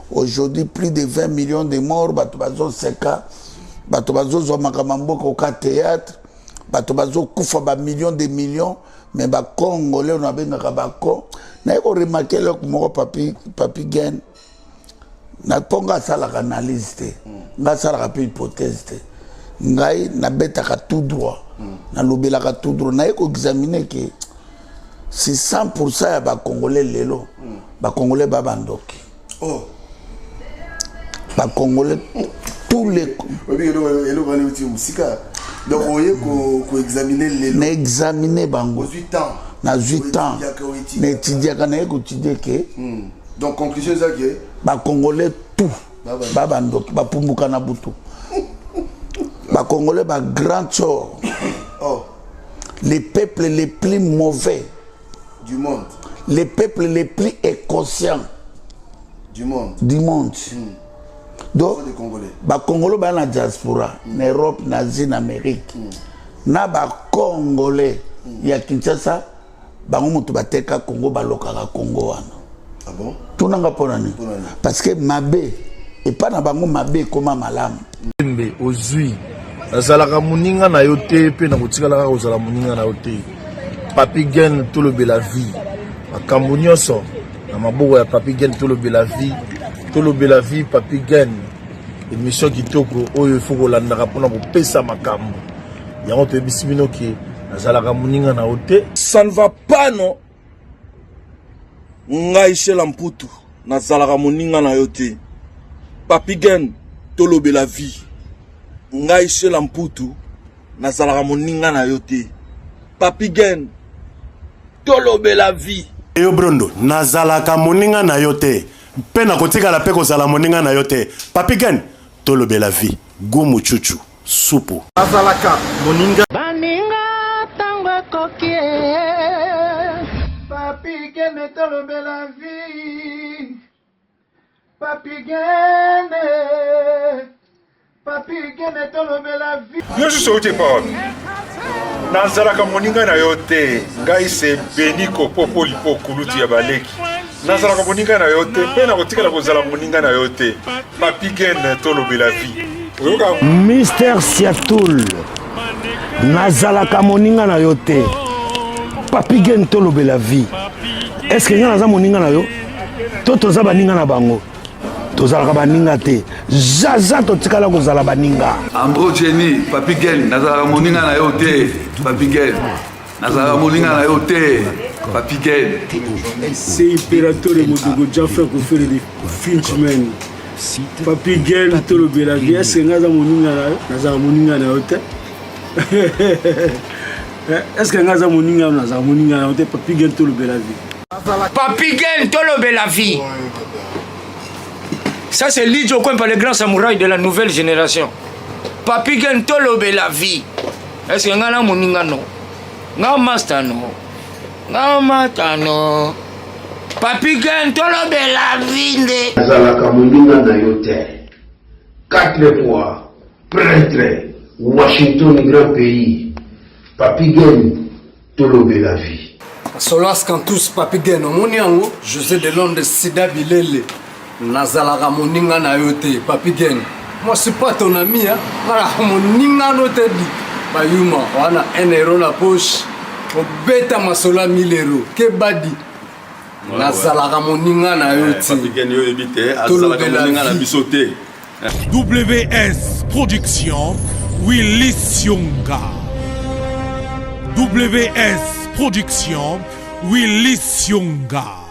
Aujourd'hui, plus de 20 millions de morts, bato bazoseka, bato bazozwa makambo ya mboka oka théâtre, bato bazokufa ba millions de millions, mais ba Congolais oyo nabengaka ba con. Naye koremarquer eloko moko, Papi, Papi Gen, na mpo nga asalaka analyse te, nga asalaka mpe hypothèse te, ngai nabetaka tout droit, nalobelaka tout droit. Naye koexaminer ke si 100% ya Bacongolais lelo, Bacongolais ba bandoki. Oh. Bacongolais, tous les Oyebi eloko wana euti mosika. Donc oye koexaminer lelo. Na examiner bango. Ozwi temps. Nazwi temps. Oétudiaka, oétudiaka. Na étudiaka, naye koétudier ke Donc conclusion eza ke Bacongolais tout Ba bandoki. Ba bandoki, bapumbuka na butu. Bacongolais ba grand sort. Oh. Les peuples les plus mauvais du monde, les peuples les plus inconscients du monde. Du monde. Donc des Congolais. Bacongolais baya na diaspora, na Europe, na Asie, na Amérique, na Bacongolais ya Kinshasa, bango moto bateka Congo, balokaka Congo wana. Ah bon? Tunanga mpo na nini? Mpo na nini? Parce que mabe epa na bango, mabe ekoma malamu. Mbe ozwi, nazalaka moninga na yo te mpe nakotikala kaka kozala moninga na yo te. Papi Gen, tolobela vie, makambo nyonso na maboko ya Papi Gen. Tolobela vie, tolobela vie. Papi Gen, émission kitoko oyo ifo kolandaka mpona kopesa makambo yango. Toyebisi bino ke nazalaka moninga na yo te. Ça ne va pas, non. Ngai Shela Mputu, nazalaka moninga na yo te. Papi Gen, tolobela vie. Ngai Shela Mputu, nazalaka moninga na yo te. Papi Gen, tolobela vie. Yo Brondo, nazalaka moninga na yo te mpe nakotikala mpe kozala moninga na yo te. Papi Gen, tolobela vie, gumu chuchu supu. Azalaka moninga. Baninga, ntango ekoki. Papi Gene, tolobela vie. Papi Gene, Papi Gene, tolobela vie. Yo susu outi epa wapi? Nazalaka moninga na yo te. Ngai se Beniko Popolipo, kulutu ya baleki. Nazalaka moninga na yo te mpe nakotikala kozala moninga na yo te. Papi Gen, tolobela vie, oyoka. Mr Siatul, nazalaka moninga na yo te. Papi Gen, tolobela vie. Est-ce ngai naza moninga na yo to toza baninga na bango? Tozalaka baninga te, zaza totikala kozala baninga. Ambro Jenny, Papi Gen, nazalaka moninga na yo te. Papi Gen, nazalaka moninga na yo te. Papi Gen. C'est Imperatore Modogo Jaffa Kofere de Finchman. Papi Gen, tolobela vie. Est-ce que nga aza moninga na yo? Nazala moninga na yo te. Est-ce que nga aza moninga na yo? Nazala moninga na yo te. Papi Gen, tolobela vie. Papi Gen, tolobela vie. Ça, c'est Lidjo Kwempa, le grand samouraï de la nouvelle génération. Papi Gen, tolobela vie. Est-ce que nga na moninga no? Nga master no? Nga mata no? Papi Gen, tolobela vie nde. Nazalaka moninga na yo te. Quatre fois prêtre, Washington grand pays. Papi Gen, tolobela vie. Solas Cantus, Papi Gen, omoni yango. José de Londres, Sida Bilele, nazalaka moninga na yo te. Papi Gen, moi suis pas ton ami, hein. Nazalaka moninga no te. Di bayuma wana, 1 euro na poche, obeta masolo ya 1000 euro ke badi. Nazalaka moninga na yo te. Papi Gen, yo oyebi te, azalaka moninga na biso te. WS Production, Willy Sionga. WS Production, Willy Sionga.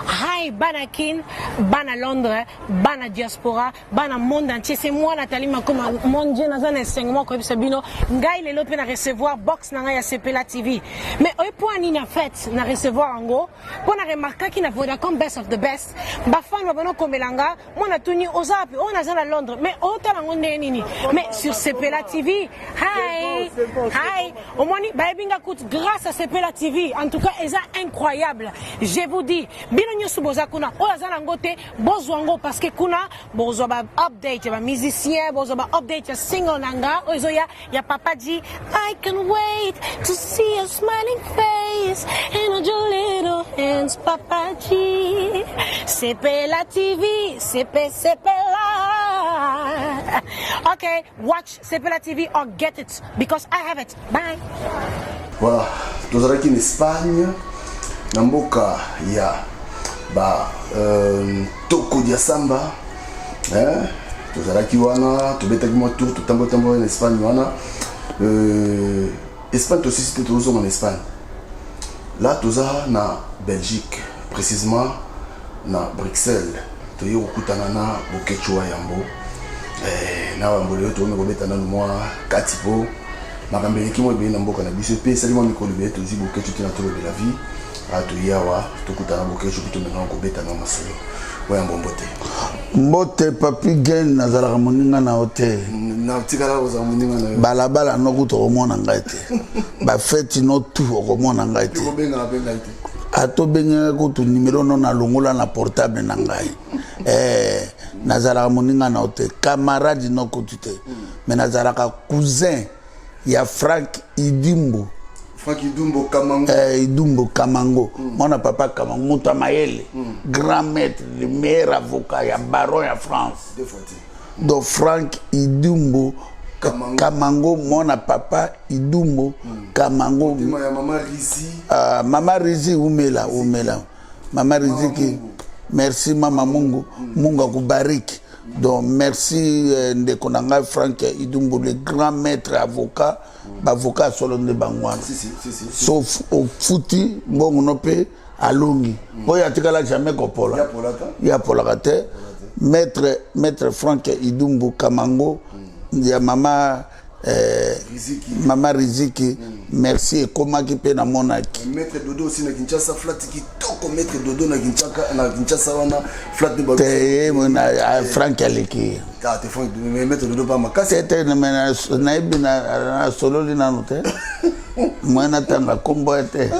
Hi, bana Kin, bana Londres, bana diaspora, bana monde entier. C'est moi Nathalie Makoma. Mon Dieu, naza na esengo moko koyebisa bino. Ngai lelo pe na recevoir box na ngai ya Sepela TV. Mais oyo po nini en fait na recevoir yango? Po na remarquaki na Vodacom Best of the Best, ba fan ba bano komela nga, mwana tuni oza wapi? Oyo naza na Londres. Mais otala yango ndenge nini? Mais sur Sepela TV. Hi. Hi. Omoni bayebi nga kutu grâce à Sepela TV. En tout cas, eza incroyable. Je vous dis, bino nyonso boza kuna, oyo aza nango. te, bozwa yango parce que kuna bozwa ba update ya ba musicien, bozwa ba update ya single na nga oyo ezoya ya Papa G. I can wait to see your smiling face and hold your little hands, Papa G. Sepela TV, sepe sepela. Okay, watch Sepela TV or get it because I have it. Bye. Voilà, tozalaki na Espagne na mboka ya ba euh, Toko dia Samba hein? Tozalaki wana, tobetaki mwa tour, totambotambola na Espagne wana. Euh, Espagne tosisi te, tozonga na Espagne. Là toza na Belgique, précisément na Bruxelles. Toye kokutana na Boketshu wa Yambo. Eh, na Yambo lelo tokomi kobeta nanu mwa kati po makambo eleki mwa ebele na mboka na biso mpe esali mwa mikolo ebele tozwi Boketshu te na tolobela vie. Ah, toye awa tokutana Boketshu mpe tomekaka kobeta na masolo wa Yambo. Mbote. Mbote Papi Gen, nazalaka moninga na yo te. Natikala kozala moninga na yo. Balabala no kutu okomona ngai te, bafeti no tu okomona ngai te. Kobengaka mpe ngai te. Ata obengaka kutu nimero no nalongola na portable na ngai. Eh, nazalaka moninga na yo te, camarade no kutu te, mais nazalaka cousin ya Frank Idimbo. Frank Idumbo Kamango. Eh, Idumbo Kamango. Mwana papa Kamango, moto ya mayele, grand maître, le meilleur avocat ya baron ya France. Deux fois te. Donc Frank Idumbo Kamango, Kamango mwana papa Idumbo Kamango. Motema ya mama Rizi. Ah, mama Rizi umela umela. Mama Riziki, merci mama Mungu, Mungu akubariki. Donc merci eh, ndeko na ngai Frank Idumbo le grand maître avocat, bavocat solo nde bango wana. Si, si, si, si. Sauf ofuti mbongo no mpe alongi mpo ye atikala jamais kopola. Ya polaka. Ye apolaka te. Maître, maître Frank Idumbu Kamango ya mama eh, Riziki. Mama Riziki, merci ekomaki mpe namonaki. Maître Dodo aussi na Kinshasa, flat kitoko. Maître Dodo na Kinshasa, na Kinshasa wana flat ni ba te ye ah, Frank aleki ye. Ah, te Frank, mais Maître Dodo pas makasi. Te te, mais nayebi nasololi nanu te, mwe natanga nkombo ye te.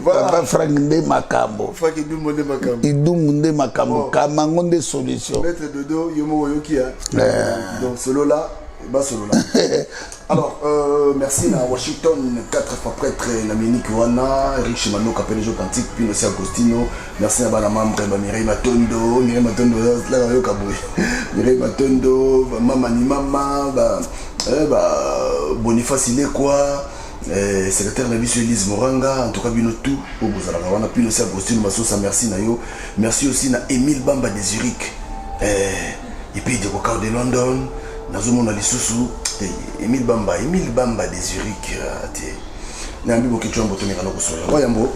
Papa Frank nde makambo. Frank Idumbo nde makambo. Idumbu nde makambo. Kamango nde solution. Maître Dodo yo moko oyoki ya. Eh. Donc solola basolola. Alors merci na Washington 4 fois prêtre na Munich wana Eric Chimanoka PDG authentique Pino si Agostino. Merci na bana membre ba Mireille Matondo, Mireille Matondo la yoka boye. Mireille Matondo, ba mama ni mama ba eh, ba Boniface Ilekwa, eh, secrétaire na biso Elise Moranga, en tout cas bino tout po bozalaka wana. Pino si Agostino Masosa, merci na yo. Merci aussi na Emile Bamba de Zurich. Eh, et puis de Coca de London, nazomona lisusu te Emile Bamba, Emile Bamba de Zurich te. Nayambi Boketshu Yambo, tomeka na kosola. Wa Yambo,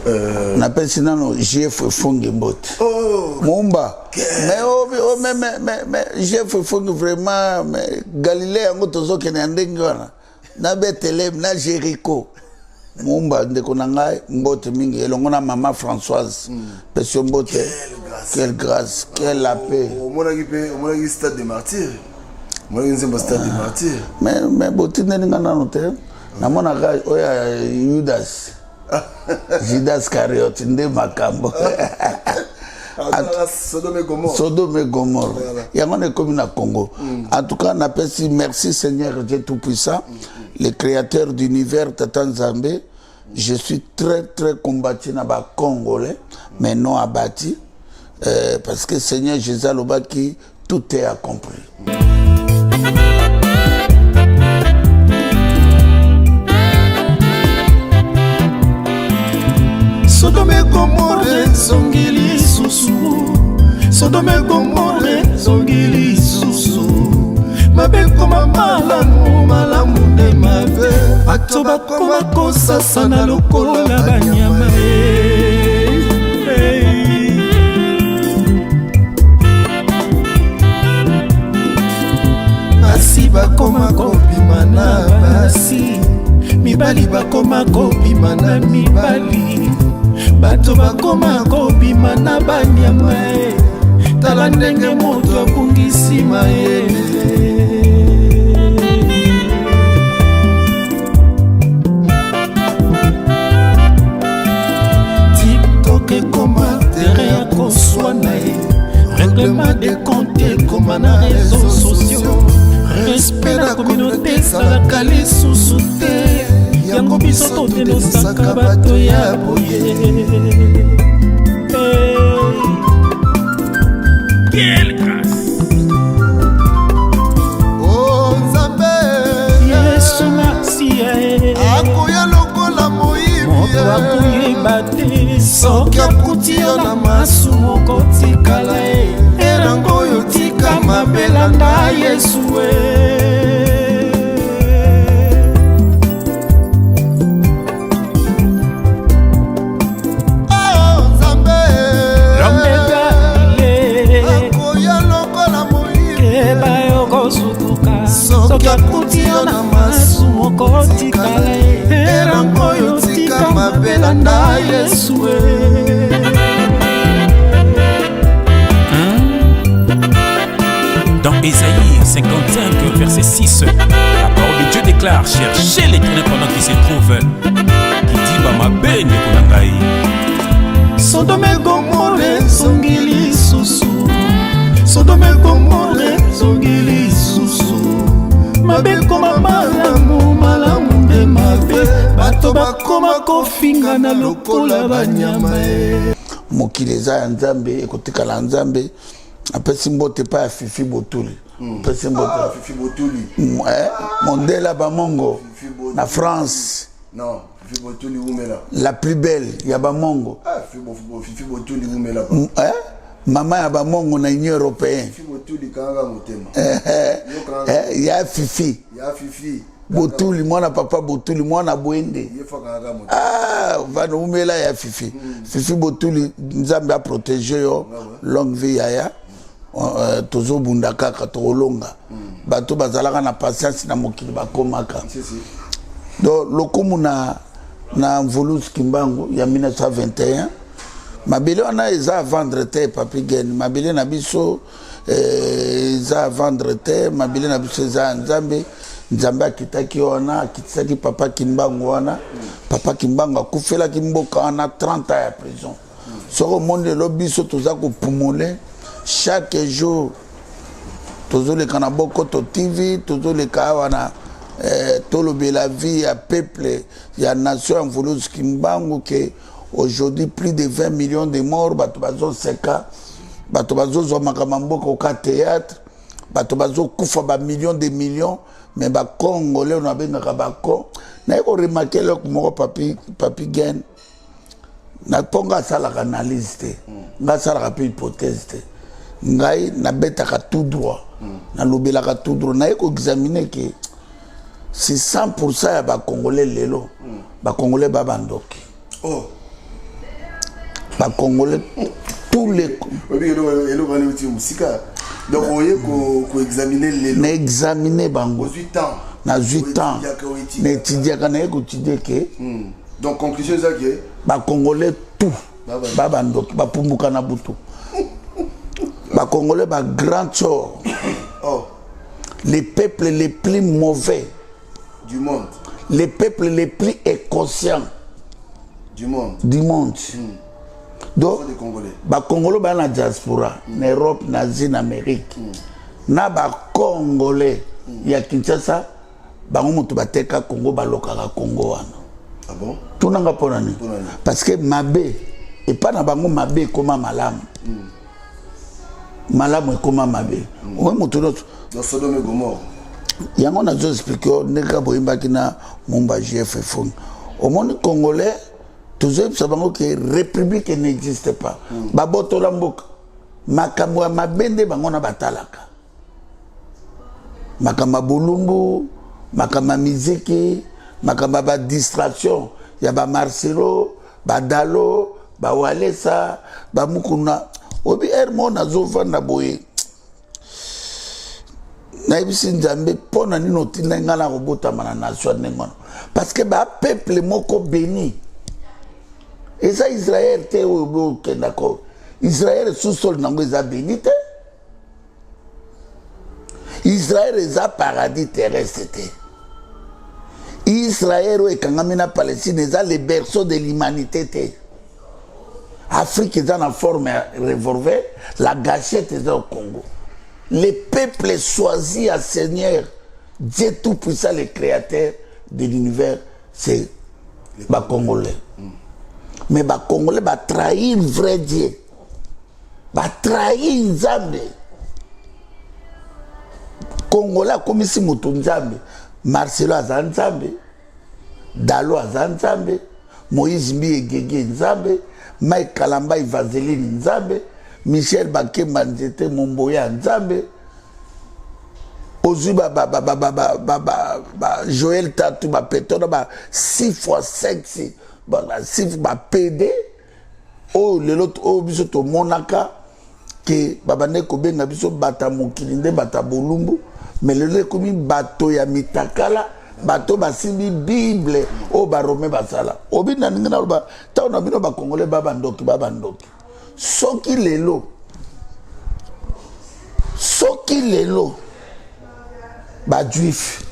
napesi nano GF Efongi mbote. Oh. Mumba. Mais oh, oh, mais, mais, mais, mais GF Efongi vraiment, mais Galilée yango tozokende ya ndenge wana. Na Bethléem, na Jéricho. Mumba ndeko na ngai mbote mingi elongo na mama Françoise. Pesi yo mbote. Quelle grâce, quelle la paix. Omonaki mpe, omonaki Stade de Martyr. Omonaki nzembo Stade de Martyr. Mais botindeli nga nano te. Namonaka oyo ya Judas. Judas Iscariote nde makambo. Azalaka Sodome et Gomorrhe. Sodome et Gomorrhe. Yango wana ekomi na Congo. En tout cas, napesi merci Seigneur Dieu Tout-Puissant, le créateur d'univers Tata Nzambe. Je suis très très combattu na ba Congolais, mais non abattu. Parce que Seigneur Jésus alobaki tout est accompli. Sodome Gomore ezongi lisusu, Sodome Gomore ezongi lisusu, mabe ekoma malamu, malamu nde mabe, bato bakoma kosasana lokola banyama e. Basi bakoma kobima na basi, mibali bakoma kobima na mibali, bato bakoma kobima na banyama e. Tala ndenge moto abungisi mayele. TikTok ekoma terrain ya koswana ye. bareseau sociaux. Respect na communauté ezalaka lisusu te, yango biso todenosaka bato ya boye. Quelle grâce! Oh Nzambe, Yesu Masiya akoya lokola moyibi, moto akoyeba te soki akuti yo na masumu okotikala ye erango oyo tika mabe landa Yesu e. Soki akuti yo na masumu okotikala ye erango oyo tika mabe landa Yesu e. Dans Ésaïe 55, verset 6, la parole de Dieu déclare: Cherchez l'Éternel pendant qu'il se trouve. Qui dit Bamabe ndeko na ngai. Sodome Gomore ezongi lisusu, Sodome Gomore ezongi lisusu, mabe ekoma malamu, malamu nde mabe, bato bakoma kofingana lokola banyama e. Mokili eza ya Nzambe, ekotikala ya Nzambe. Apesi mbote epai ya Fifi Botuli. Apesi mbote. Ah, Fifi Botuli. Mondela Bamongo na France. Non, Fifi Botuli umela. La plus belle ya Bamongo. Ah, Fifi Botuli umela. Mama ya Bamongo na Union européenne. Fifi Botuli kanga motema. Ya Fifi. Ya Fifi. Botuli mwana papa Botuli mwana Bwende. Ah, vana umela ya Fifi. Fifi Botuli Nzambe a protéger yo longue vie yaya. Tozobunda kaka tokolonga. Bato bazalaka na patience na mokili bakomaka. Donc lokumu na na Mvuluzi Kimbangu ya 1921, mabele wana eza à vendre te, Papi Gen. Mabele na biso eza à vendre te, mabele na biso eza ya Nzambe. Nzambe akitaki wana, akitisaki papa Kimbangu wana. Papa Kimbangu akufelaki mboka wana 30 ans ya prison. Soki omoni lelo biso toza kopumole chaque jour, tozoleka na Bokoto TV, tozoleka awa na tolobela vie ya peuple ya nation ya Mvuluzi Kimbangu, ke aujourd'hui plus de 20 millions de morts, bato bazoseka, bato bazozwa makambo ya mboka oka théâtre, bato bazokufa ba millions de millions, mais bakongolais oyo nabengaka bako. Naye koremarquer eloko moko, Papi, Papi Gen, na mpo nga asalaka analyse te, nga asalaka mpe hypothèse te, ngai nabetaka tout droit, nalobelaka tout droit. Naye koexaminer ke si 100% ya bakongolais lelo, bakongolais ba bandoki. Oh. Bakongolais tous les eloko wana euti mosika. Donc oye koexaminer lelo? Na examiner bango. Ozwi temps? Nazwi temps, na étudiaka, naye koétudier ke Donc conclusion eza ke bakongolais tout ba bandoki, bapumbuka na butu, bakongolais ba grand sort. Oh. Les peuples les plus mauvais du monde, les peuples les plus inconscients du monde. Du monde. Donc bakongolais baya na diaspora, na Europe, na Asie, na Amérique, na bakongolais ya Kinshasa, bango moto bateka Congo, balokaka Congo wana. Ah bon? Tunanga mpo na nini? Parce que mabe epa na bango, mabe ekóma malamu, malamu ekóma mabe. Oyo moto nyonso Dans Sodome et Gomorre. Yango nazo expliquer yo ndenge kaka boyembaki na Mumba JF Fone. Omoni, congolais tozoyebisa bango ke république n'existe pas. Babotola mboka, makambo ya mabe nde bango na batalaka, makambo ya bolumbu, makambo ya miziki, makambo ya badistraction ya bamarcelo, badalo, bawalesa, bamukuna. Obi ere moko nazovanda boye, nayebisi Nzambe: mpo na nini otindai ngai na kobotama na nation ya ndenge wana? Parce que bapeuple moko béni eza Israel te. Oyo bokendako Israel, sous-sol nango eza béni te. Israel eza paradis terrestre te. Israel oyo ekangami na Palestine eza le berceau de l'humanité te. Afrique eza na forme ya revolver, la gâchette eza au Congo. Le peuple choisi ya Seigneur Dieu tout puissant le créateur de l'univers c'est ba congolais. Mais ba congolais ba trahir vrai Dieu. Ba trahir Nzambe. Congolais akomisi moto Nzambe. Marcelo aza Nzambe. Dalo aza Nzambe. Moïse Mbiye Gege Nzambe. Mike Kalambay Vaseline Nzambe. Michel Bakemba Nzete Momboya Nzambe. Ozwi ba ba ba ba ba ba ba ba ba Joël Tatu ba Petona ba 6 fois 5 6 ba ba 6 ba PD oyo lelo oyo biso tomonaka ke babandaki kobenga biso bata mokili nde bata bolumbu mais lelo ekomi bato ya mitakala bato basimbi bible oyo barome basala obi na ndenge naloba ntango na bino bakongole ba bandoki ba bandoki soki lelo soki lelo bajuif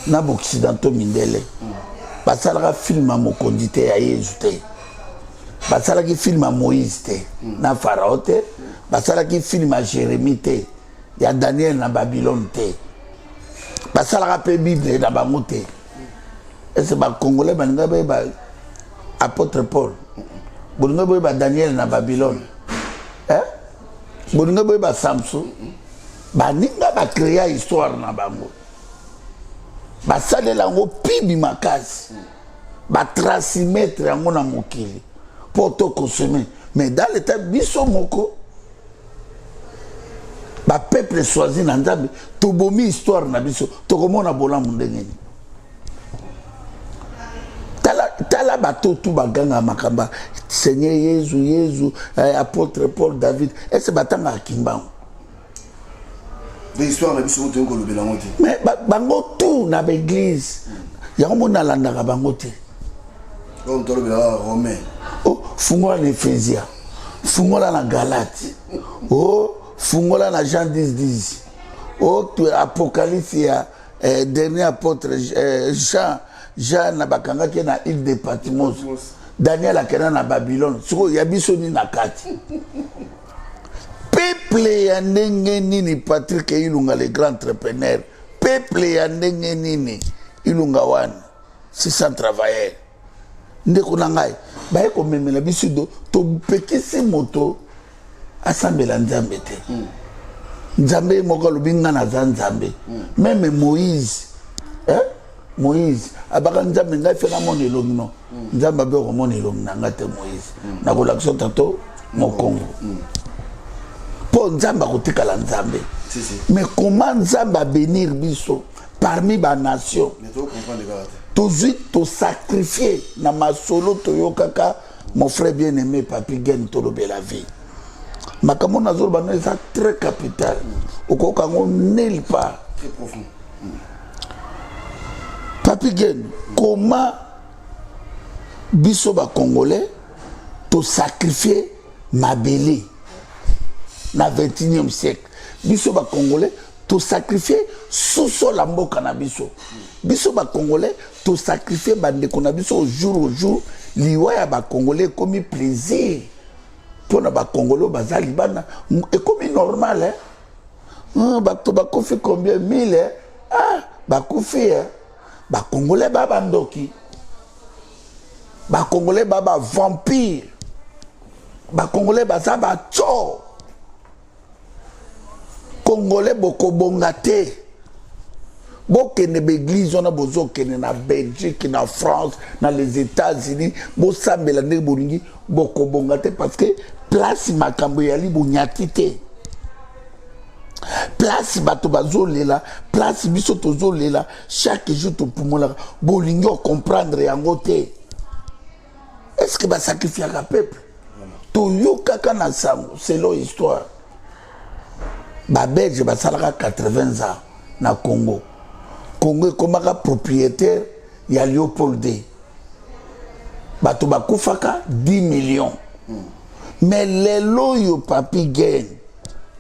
na baoccidentaux mindele basalaka filme ya mokonzi te ya yezu te basalaki filme ya moïse te na farao te basalaki filme ya jérémie te ya daniel na babylone te basalaka mpe bible na bango te ese bacongolais balinga bayeba apôtre paul bolinga boyeba daniel na babylone eh? bolinga boyeba samson baninga bacrea histoire na bango basalela yango pibi makasi batrasimetre yango na mokili mpo tokonsome mais dans l'état biso moko bapeuple choisi na nzambe tobomi histoire na biso tokomona bolamu ndenge nini tala, tala bato tu baganga makambo seigneur yezu yezu eh, apôtre paul david ese batangaka kimbangu de histoire na biso toyei kolobela yango te mais bango tout na baeglise yango moni nalandaka bango te oyo tolobelaka romain oh, fungola na ephésia fungola na galate oh, fungola na jean 10 10 oh, apocalypse ya eh, dernier apôtre eh, jean jean na bakangaki ye na île de patmos daniel akenda na babylone sikoyo ya biso nini na kati peuple ya ndenge nini patrik ilunga le grand entrepreneur peuple ya ndenge nini ilunga wana 600 travailleurs ndeko na ngai baye komemela biso do topekisi moto asambela nzambe te mm. nzambe ye moko alobi ngai naza nzambe mm. meme moïse eh? moïse abaka nzambe ngai fe namona elongi no mm. nzambe abe okomona elongi na ngai te moïse mm. nakolakisa tato mokongo mpo mm. nzambe akotikala nzambe si, si. mais comment nzambe abenir biso parmi banation tozwi tosacrifie na masolo toyokaka mon frère bien aimé papi gen tolobela vie makambo nazoloba no eza très capital okoyoka yango nulle part papi gen comment biso bacongolais tosacrifie mabele na 21e siècle biso bacongolais tosacrifie sous-sol ya mboka na biso biso bacongolais tosacrifie bandeko na biso au jour au jour liwa ya bacongolais ekomi plaisir mpo na bacongolais oyo baza libanda ekomi normal eh? Bato bakufi combien mille eh? ah, bakufi eh? bacongolais ba bandoki bacongolais ba bavampire bacongolais baza baco congolais bokobonga te bokende baeglise wana bozokende na belgique na france na les états-unis bosambela ndenge bolingi bokobonga te parce que place makambo eyali bonyati te place bato bazolela place biso tozolela chaque jour topumolaka bolingi ocomprendre yango te est ce que basacrifiaka peuple toyokaka na sango selon histoire babelge basalaka 80 ans na congo congo ekomaka propriétaire ya léopold d bato bakufaka 10 millions mais lelo oyo papi gain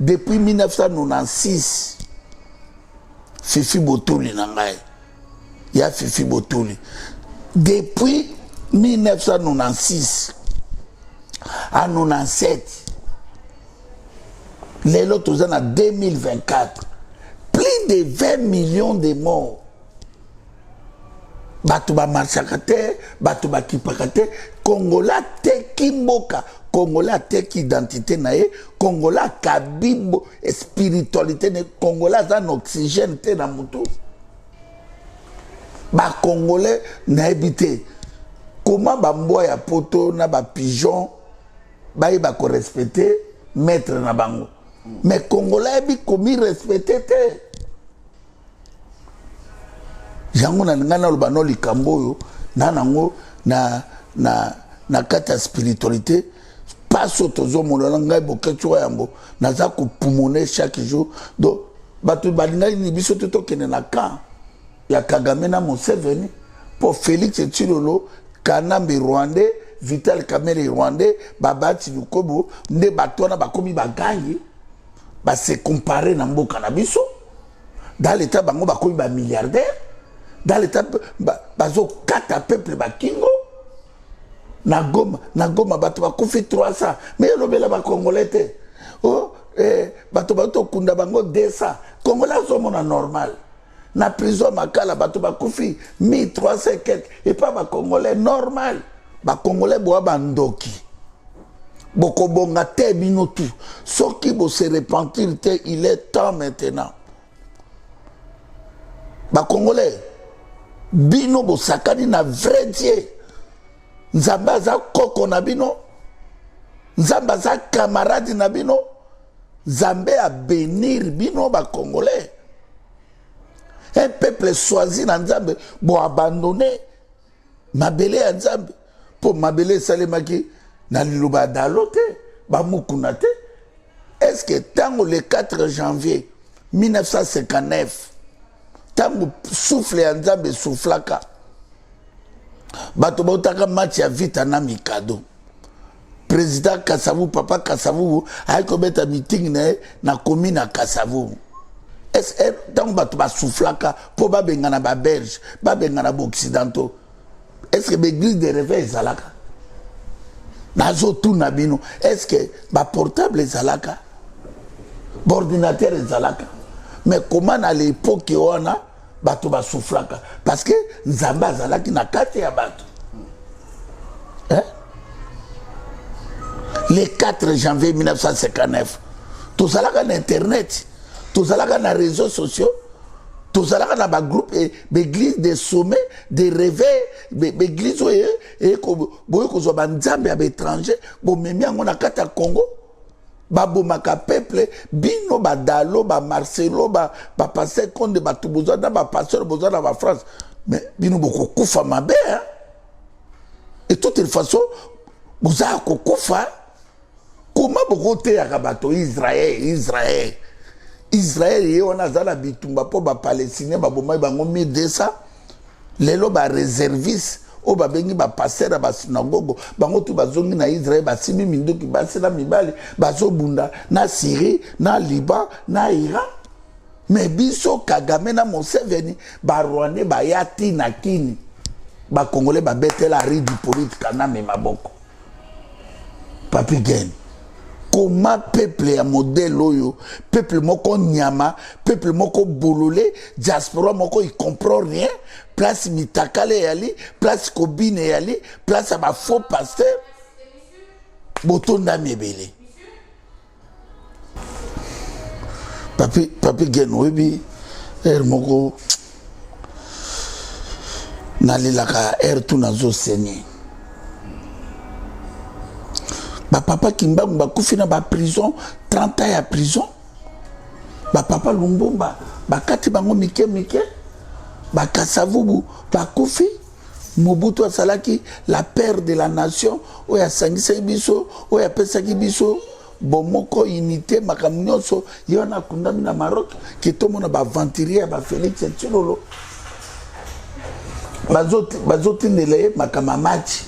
depuis 1996 fifi botuli na ngai ya fifi botuli depuis 1996 à 97 Lelo toza na 2024, plus de 20 millions de morts. Bato bamarchaka te, bato bakipaka te. Congolais ateki mboka, Congolais ateki identité na ye, Congolais akabi spiritualité na ye, Congolais aza na oxygène te na motu. Ba Congolais nayebi te comment bambwa ya poto na ba pigeon bayeba ko respecter maître na bango, mais Congolais ayebi komi respecter te. Yango na ngai naloba no likambo oyo na nango na, na, na kati ya spiritualité mpasi oyo tozomona na ngai Boketshu wa Yambo naza kopumone chaque jour. Donc bato balingaki nini? Biso te tokende na camp ya Kagame na Museveni mpo Félix Tshilolo, Kanambe rwandais, Vital Kamerhe rwandais, Babati Lukobo nde bato wana bakomi bagangi base compare na mboka na biso. Dans l'état bango bakomi bamilliardaire, dans l'état bazokata peuple bakingo na Goma. Na Goma bato bakufi 300, mais elobela bacongolais te. Oh, eh, bato bauti okunda bango 200, congolais azomona normal. Na prison Makala bato bakufi 1300 quelque, epa bacongolais normal. Bacongolais boa bandoki, bokobonga te bino tu soki bose repentir te. Il est temps maintenant, bacongolais, bino bosakani na vrai Dieu. Nzambe aza koko na bino, Nzambe aza camarade na bino, Nzambe abénir bino bacongolais, un peuple choisi na Nzambe. Boabandonne mabele ya Nzambe, mpo mabele esalemaki na liloba ya dalo te, bamukuna te. Est ce que ntango le 4 janvier 1959, ntango souffle ya Nzambe esoufflaka, bato bautaka match ya Vita na Mikado, président Kasavubu, papa Kasavubu ayaki kobeta meeting na ye na commune ya Kasavubu, ntango bato basoufflaka mpo babengana babelge, babengana baoccidentaux, est ce que baéglise de réveil ezalaka? Nazotuna bino, est ce que baportable ezalaka, baordinateur ezalaka? Mais comment na l'époque wana bato basoufflaka? Parce que Nzambe azalaki na kati ya bato, hein? Le 4 janvier 1959, tozalaka na internet, tozalaka na réseaux sociaux, tozalaka na bagroupe, baéglise de sommet de réveil, baéglise oyo boye kozwa banzambe ya baétranger, bomemi yango na kati ya Congo, babomaka peuple. Bino badalo, bamarcelo, bapasteur Konde, bato bozwa na bapasteur, bozwa na bafrance, mais bino bokokufa mabe, hein? Et toute façon boza kokufa. Koma bokoteyaka bato Israel, Israel, Israel, ye wana aza na bitumba mpo bapalestinien babomaki bango 1200. Lelo bareserviste oyo babengi bapasteur ya basinagogo, bango tu bazongi na Israel, basimbi minduki, basi na mibali, bazobunda na Syrie, na Liban, na Iran. Mais biso Kagame na Museveni, barwandais baya ti na Kini, bacongolais babetela Henri Hippolyte Kanambe maboko. Papi Gen, koma peuple ya modèle oyo, peuple moko nyama, peuple moko bolole, diaspora moko il comprend rien. Place mitakala eyali, place kobine eyali, place ya bafaux pasteur botondami ebele. Papi, Papi Gen, oyebi heure moko nalelaka, heure tu nazosenye bapapa Kimbangu bakufi na baprison, 30 ans ya prison. Bapapa Lumbumba bakati bango mike mike, bakasavubu bakufi. Mobutu azalaki la père de la nation oyo asangisaki biso, oyo apesaki biso bomoko, unité, makambo nyonso. Ye wana akundami na Maroc. Ke tomona baaventurier ya bafélix Tshilolo bazotindela ye makambo ya match,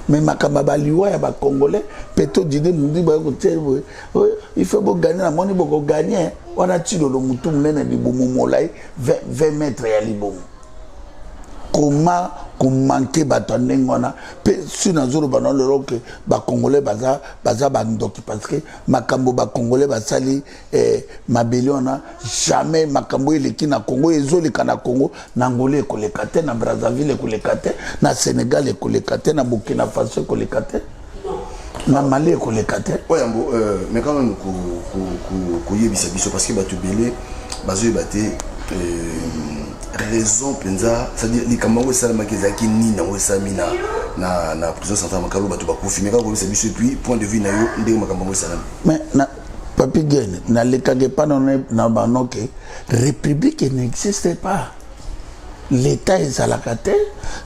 mais makambo ya baliwa ya bacongolais mpe todide mundu baye kotia boye, il faut bogagner. Namoni bokogagner wana. Tshilolo, motu monene, libumu molai, 20 mètre ya libumu. Koma komanke bato ya ndenge wana mpe si nazoloba na lelo ke bacongolais baza, baza bandoki parce que makambo bacongolais basali eh, mabele wana jamais makambo eleki na congo ezoleka na congo na angola ekoleka te na brazzaville ekoleka te na sénégal ekoleka te na burkina faso ekoleka te na mali ekoleka te oyo yango euh, mais quand même koyebisa biso parce que bato ebele bazoyeba te euh, raison mpenza c'est-à-dire likambo yango esalamaki ezalaki nini yango esalami na, na, na prison centrale makalo bato bakufi mais kaka koyebisa biso epuis point de vue na yo ndenge makambo yango esalami mais na papi gene nalekaka epa na bano ke république n'existe pas l'état ezalaka te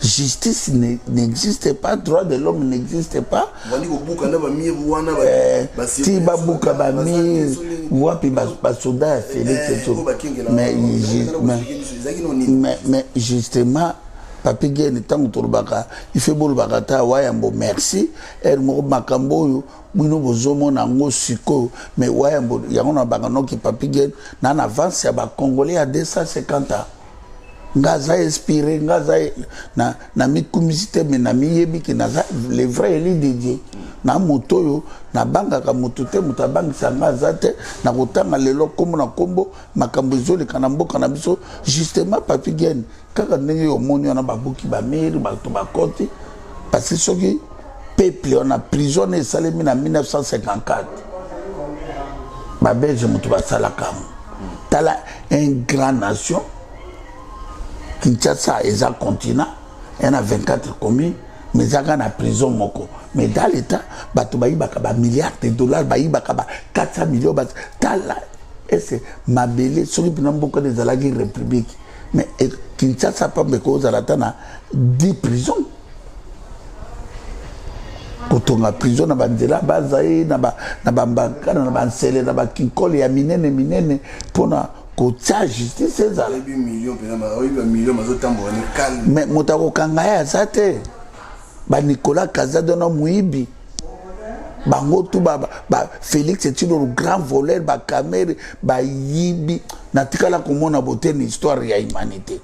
justice n'existe pas droit de l'homme n'existe pas eh, ti babuka bamire wapi basoda ya félix eh, mais justement papi gene ntango tolobaka ife bolobaka ata wayambo merci ere moko makambo oyo bino bozomona yango sikoyo mais wayambo yango na banga noki papi gene na na avance ya bacongolais ya 250 ans nga aza inspiré nga aza na, na mikumisi te me namiyebi ke naza le vrai élu de dieu na moto oyo nabangaka moto te moto abangisa nga aza te nakotanga lelo nkombo na nkombo makambo ezoleka na mboka na biso justement papi gene kaka ndenge omoni wana babuki bamiri bato bakoti parce que soki peuple wana prison wana esalemi na 1954 babelge moto basalaka yango tala un grand nation kinshasa eza continent ya na 24 commune mais eza kaka na prison moko mais dans l'état bato bayibaka ba milliards de dollars bayibaka ba 400 millions tala ese mabele soki mpena mboka ezalaki république mais eh, kinshasa pamba ekozala ata na 10 prison kotonga prison na banzela bazai na bambakana na bansele na bakinkole ya minene minene mpona kotia justice ezala mais moto akokanga ye aza te banicolas kazadi wana moyibi bango tu ba, ba félix etino grand voleur bakamere bayibi natikala komona bote na histoire ya humanité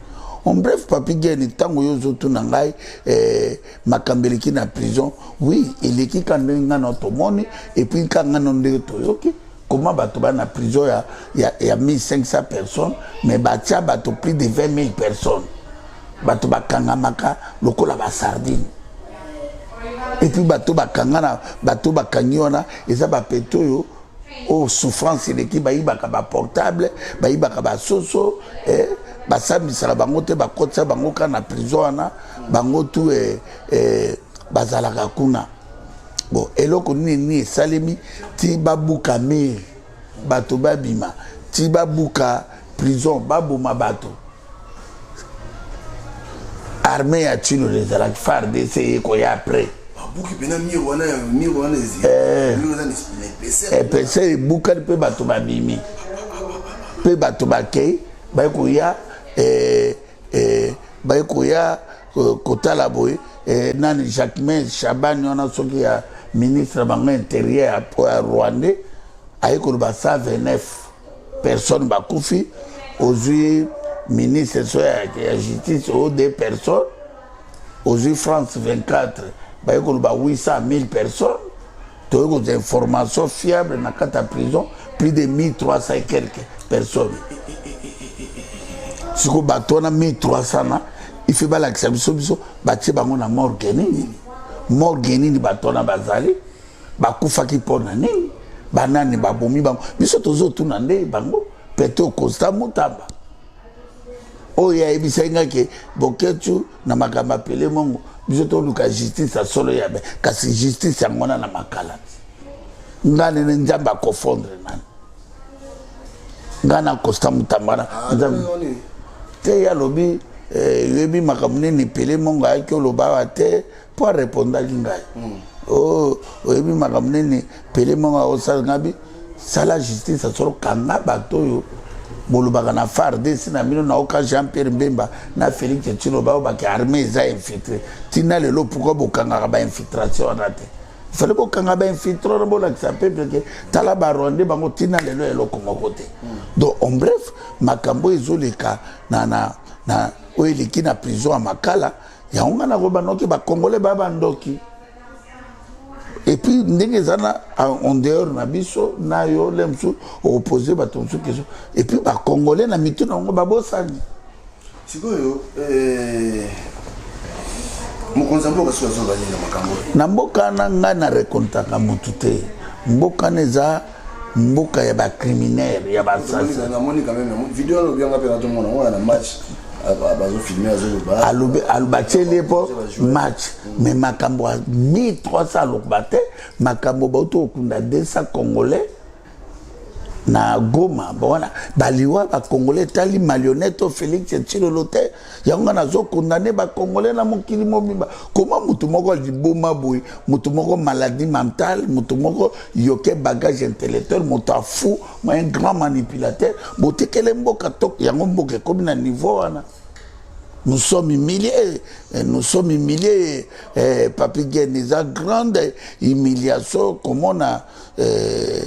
en bref papi gene ntango yo ozotuna ngai eh, makambo eleki na prison oui eleki ka ndenge ngai na tomoni epuis ka ngai na ndenge toyoki comment bato ba na prison ya, ya, ya 1500 personnes mais batia bato plus de 20 000 personnes bato bakangamaka lokola basardine epuis bato bakanga na bato bakangi wana eza bapete oyo oyo oh, souffrance eleki bayibaka baportable bayibaka basoso eh, basambisaka bango te bakotisa bango kaka na prison wana bango tu eh, eh, bazalaka kuna bon eloko nini nini esalemi ti babuka mire bato babima ti babuka prison baboma bato armée ya tshilolo ezalaki fardc eye koya après babuki mpena mire wana mire wana eh. epese ebukani mpe bato babimi mpe bato bakei baye koya eh, eh, baye koya kotala boye nani jacquemain shabani wana soki ya ministre bango intérieur ya rwandais aye koloba 129 personnes bakufi ozwi ministre so ya, ya justice o deux personnes ozwi france 24 baye koloba 800 1000 personnes toyei kozwa information fiable na kati ya prison plus de 1300 et quelques personnes sikoyo bato wana 1300 na ife balakisa biso biso batie bango na morgue nini morgue nini bato wana bazali bakufaki mpo na nini banani babomi bango biso tozotuna nde bango pete constant mutamba oyo ayebisaki ngai ke boketshu na makambo ya pele mongo biso toluka justice ya solo ya be kasi justice yango wana na makala ti ngai nene nzambe akofondre nani ngai na constant mutamba na ah, nzambe te ye alobi eh, yoyebi makambo nini pele mongo ayaki oloba awa te mpo arepondaki ngai mm. oh, oyebi makambo nini pele moko akosala ngai bi sala justice asolo kanga bato oyo bolobaka na fardc na bino naoka jean pierre mbemba na félix tshilombo oyo bake armée eza infiltré ntina lelo pourkui bokangaka bainfiltration wana te fale bokanga bainfiltré wana bolakisa peuple ke tala barwandais bango ntina lelo eloko moko te donc en bref makambo ezoleka na, na, na. Oyo eleki na prison ya Makala, yango ngai nakoba noki bacongolais baya bandoki. Et puis ndenge eza na en dehors na biso na yo le mosusu okopose bato mosusu question. Et puis bacongolais na mitu na yango babosani. Sikoyo eh, mokonzi ya mboka soki azoloba nini na makambo oyo? Na mboka wana ngai na rekontaka motu te. Mboka wana eza mboka ya bacriminele ya basasa. Namoni quand même video alobi yanga mpe natomona ngo na match bazofilme azoloba alobi batieli ye mpo match mais makambo ya 1300 aloba te makambo bauti kokunda 200 congolais na Goma wana baliwa ba congolais etali marionnette oyo Felix Tshilolo te yango nga nazo condamner ba congolais na mokili mobimba koma motu moko liboma boye motu moko maladie mentale motu moko yoke bagage intellectuel moto afu un grand manipulateur botekele mboka to yango mboka ekomi na niveau wana. Nous sommes humiliés, nous sommes humiliés. Eh, Papi Gen, eza grande humiliation komona eh,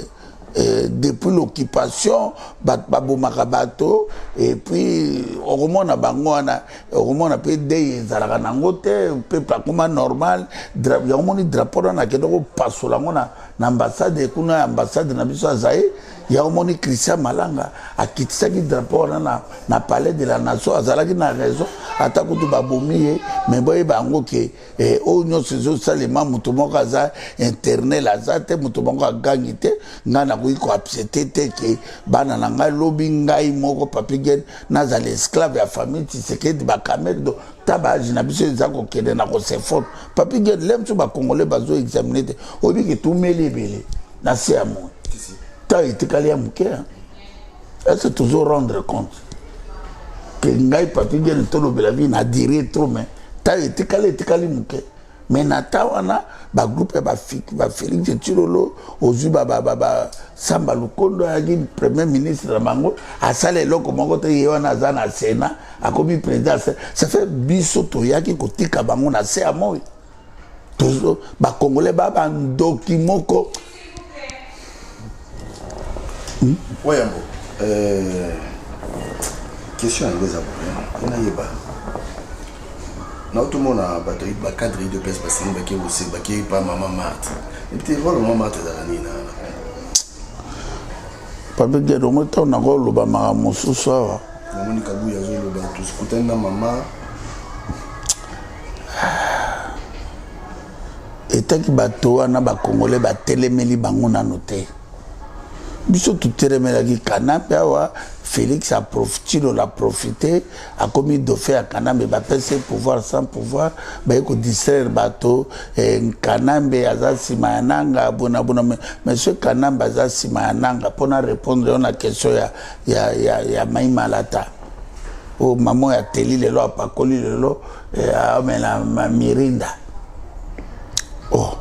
eh, depuis l'occupation bato babomaka bato et puis okomona bango wana okomona mpe dei ezalaka nango te peuple akoma normal yango moni drapeau wana akende kopasola yango na, na ambassade kuna ya ambassade na biso ya Zaire. Yango moni Christian Malanga akitisaki drapeau wana na, na palais de la nation, azalaki na raison ata kutu babomi ye mais boyeba yango ke eh, oyo nyonso ezosalema moto moko aza internel aza te moto moko agangi te. Ngai nakoki koaccepte te ke bana na ngai lobi ngai moko Papi Gen nazala esclave ya famille Tshisekedi bakamere do ta baage na biso eza kokende na koseforme. Papi Gen le mosusu bacongolais bazo examine te oyebi ke tumeli ebele na se ya moi ntango etikali ya moke. Est-ce tozo rendre compte ke ngai Papi Gen tolobela vi na dire trop mais ntango etikali etikali moke mais na ta wana bagroupe ya bafélix Tshilolo ozwi Samba Lukondo ayaki premier ministre na bango asala eloko moko te ye wana aza na sénat akomi président. Ça fait biso toyaki kotika bango na se ya moi bacongolais ba bandoki moko. Wayambo, question yango eza boye mpo nayeba naotomona bato bacadre UDPS basengi bake ose bake pa mama Marthe epi te role mama Marthe ezalaka nini na Congo? Papi Gedo, mo ntango nakoloba makambo mosusu awa. Namoni Kabuya azoloba tosikutani na mama. Etaki bato wana bakongole batelemeli bango nano te. Biso totelemelaki Kanambe awa Félix Tshilolo aprofite akomi dauphin ya Kanambe bapesi ye pouvoir sans pouvoir baye kodistraire bato eh, Kanambe aza nsima ya nanga bonabona. Monsieur Kanambe aza nsima ya nanga mpona répondre yo na question ya, ya, ya, ya Mai Malata oyo mama oyo ateli lelo apakoli lelo eh, amela mirinda. Oh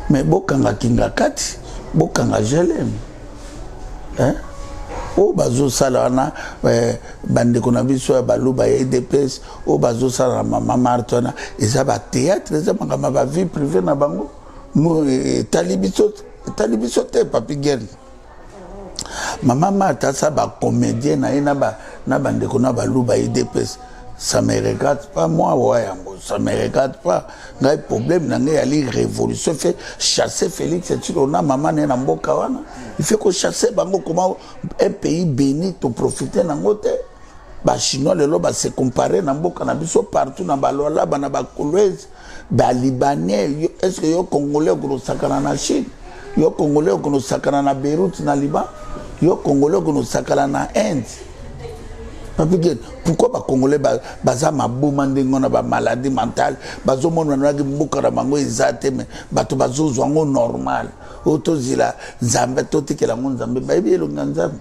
mais bokanga kinga kati bokanga GLM eh? Oyo bazosala wana eh, bandeko na biso ya baluba ya UDPS oyo bazosala na mama Marthe wana eza batheatre eza makambo ya bavie privé na bango etali biso etali biso te. Papi Gen, mama Marthe asa bacomédien na ye na bandeko na baluba UDPS, ça me regarde pas moi. Wa yango ça me regarde pas ngai. Problème na ngai yali révolution fait chasser Félix Tshilolo na mama na ye na mboka wana. Il faut kochasser bango. Comment un pays béni toprofite nango te? Bachinois lelo base compare na mboka na biso partout na balualaba na bakolwezi balibanais. Est ce que yo congolais okonosakana na Chine? Yo congolais okonosakana na Beyrouth na Liban? Yo congolais okonosakana na Inde? Papi, pourquoi bacongolais baza maboma ndenge wana? Bamaladie mentale bazomona naki mboka na bango eza te me bato bazozwa yango normal. Oyo tozila Nzambe totikela yango Nzambe bayebi elongi ya Nzambe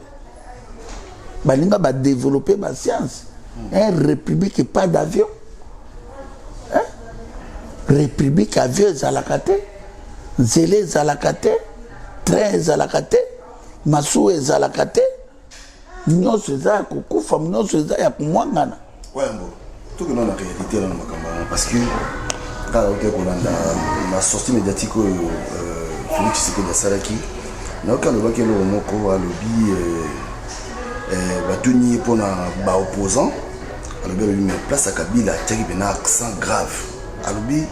balinga badéveloppe bascience. Un république pas d'avion, hein? République avion ezalaka te, nzela ezalaka te, train ezalaka te, masuwa ezalaka te, nyonso eza ya kokufa, nyonso eza ya komwangana. Wayambo, tokenda na réalité nano makambo yango parce que kaka ote kolanda na sortie médiatique oyo Félix Tshisekedi asalaki nayoki alobaki eloko moko alobi batuni ye mpona baopposant. Alobi alobi mais place ya Kabila atiaki pena accent grave. Alobi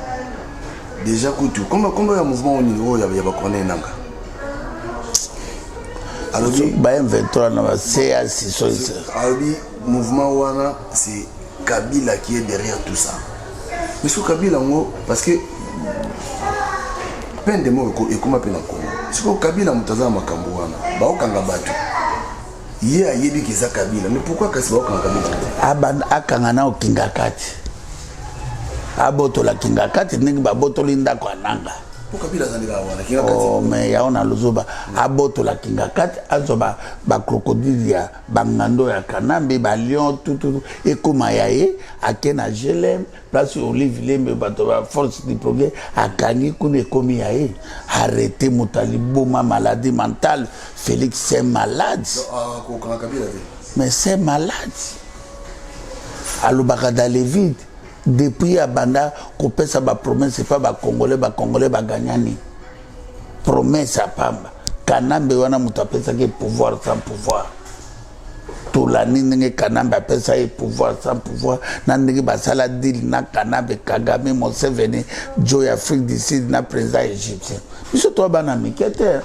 déjà kutu komba komba ya mouvement nini oyo ya ba Corneille Nanga. Alobi ba M23 na ba CAC so alobi mouvement wana c'est Kabila qui est derrière tout ça. Mais sous Kabila ngo parce que peine de mort ekoma pe na Congo. Siko Kabila moto aza na makambo wana baokanga bato ye ayebi ke eza Kabila mais pourquoi kasi baokanga Kabila te? Akanga na okinga kati abotola kinga kati ndenge babotoli ndako ya nanga oh, mais yango na luzuba abotola kinga kati azwa bacrocodile ya bangando ya kanambe balion tututu ekoma ya ye ake na glm place olive lembe bato ba force du progrès akangi kuna ekomi ya ye arrete moto aliboma maladie mentale félix c'est malade ah, mais c'est malade alobaka dans le vide depuis abanda kopesa bapromesse epa bacongolais bacongolais baganya nini promesse ya pamba kanambe wana moto apesaki pouvoir sans pouvoir tolandi ndenge kanambe apesa ye pouvoir sans pouvoir na ndenge basala deal na kanambe kagame museveni jo ya afrique du sud na président égyptien biso toa bana mike te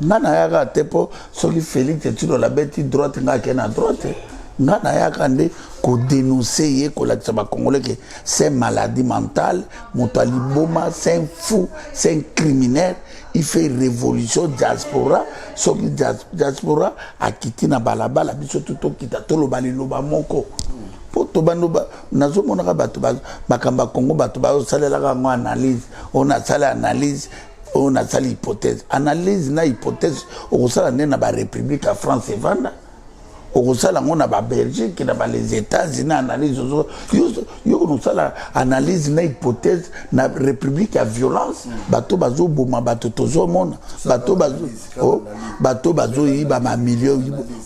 nga nayaka te mpo soki félix etilola abeti droite nga ake na droite nga nayaka nde kodenonce ye kolakisa bacongolais ke c'est maladie mentale moto aliboma c'est un fou c'est un criminel il fait révolution diaspora soki diaspora akiti na balabala biso tu tokita toloba liloba moko mpo tobando nazomonaka bato makambo ya congo bato bazosalelaka yango analyse oyo nasali analyse oyo nasali hypothèse analyse na hypothèse okosala nde na barépublique ya france evanda okosala yango na babelgique na bales états-unis analyse yo kosala analyse na hypothèse na république ya violence bato bazoboma bato tozomona bato oh, bato bazoyiba bamilio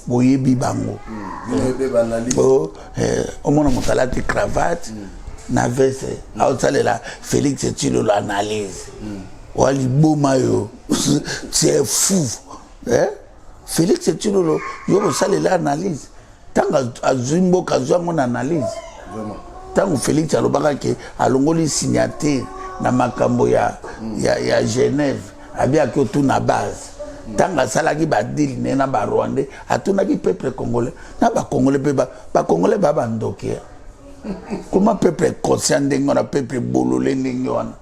boyebi bango mm. oh, eh, omona moto alati cravate mm. na veste aosalela félix tshilolo analyse mm. wa liboma yo tu es fou eh? Felix Tshilolo yo kosalela analyse ntango azwi mboka azwi yango na analyse ntango Felix alobaka ke alongoli signature na makambo ya, mm. ya, ya Genève abiyaki otuna base ntango asalaki badile ne na barwandais atunaki peuple congolais na bacongolais mpe bacongolais ba bandoki comment peuple conscient ndenge wana peuple bolole ndenge wana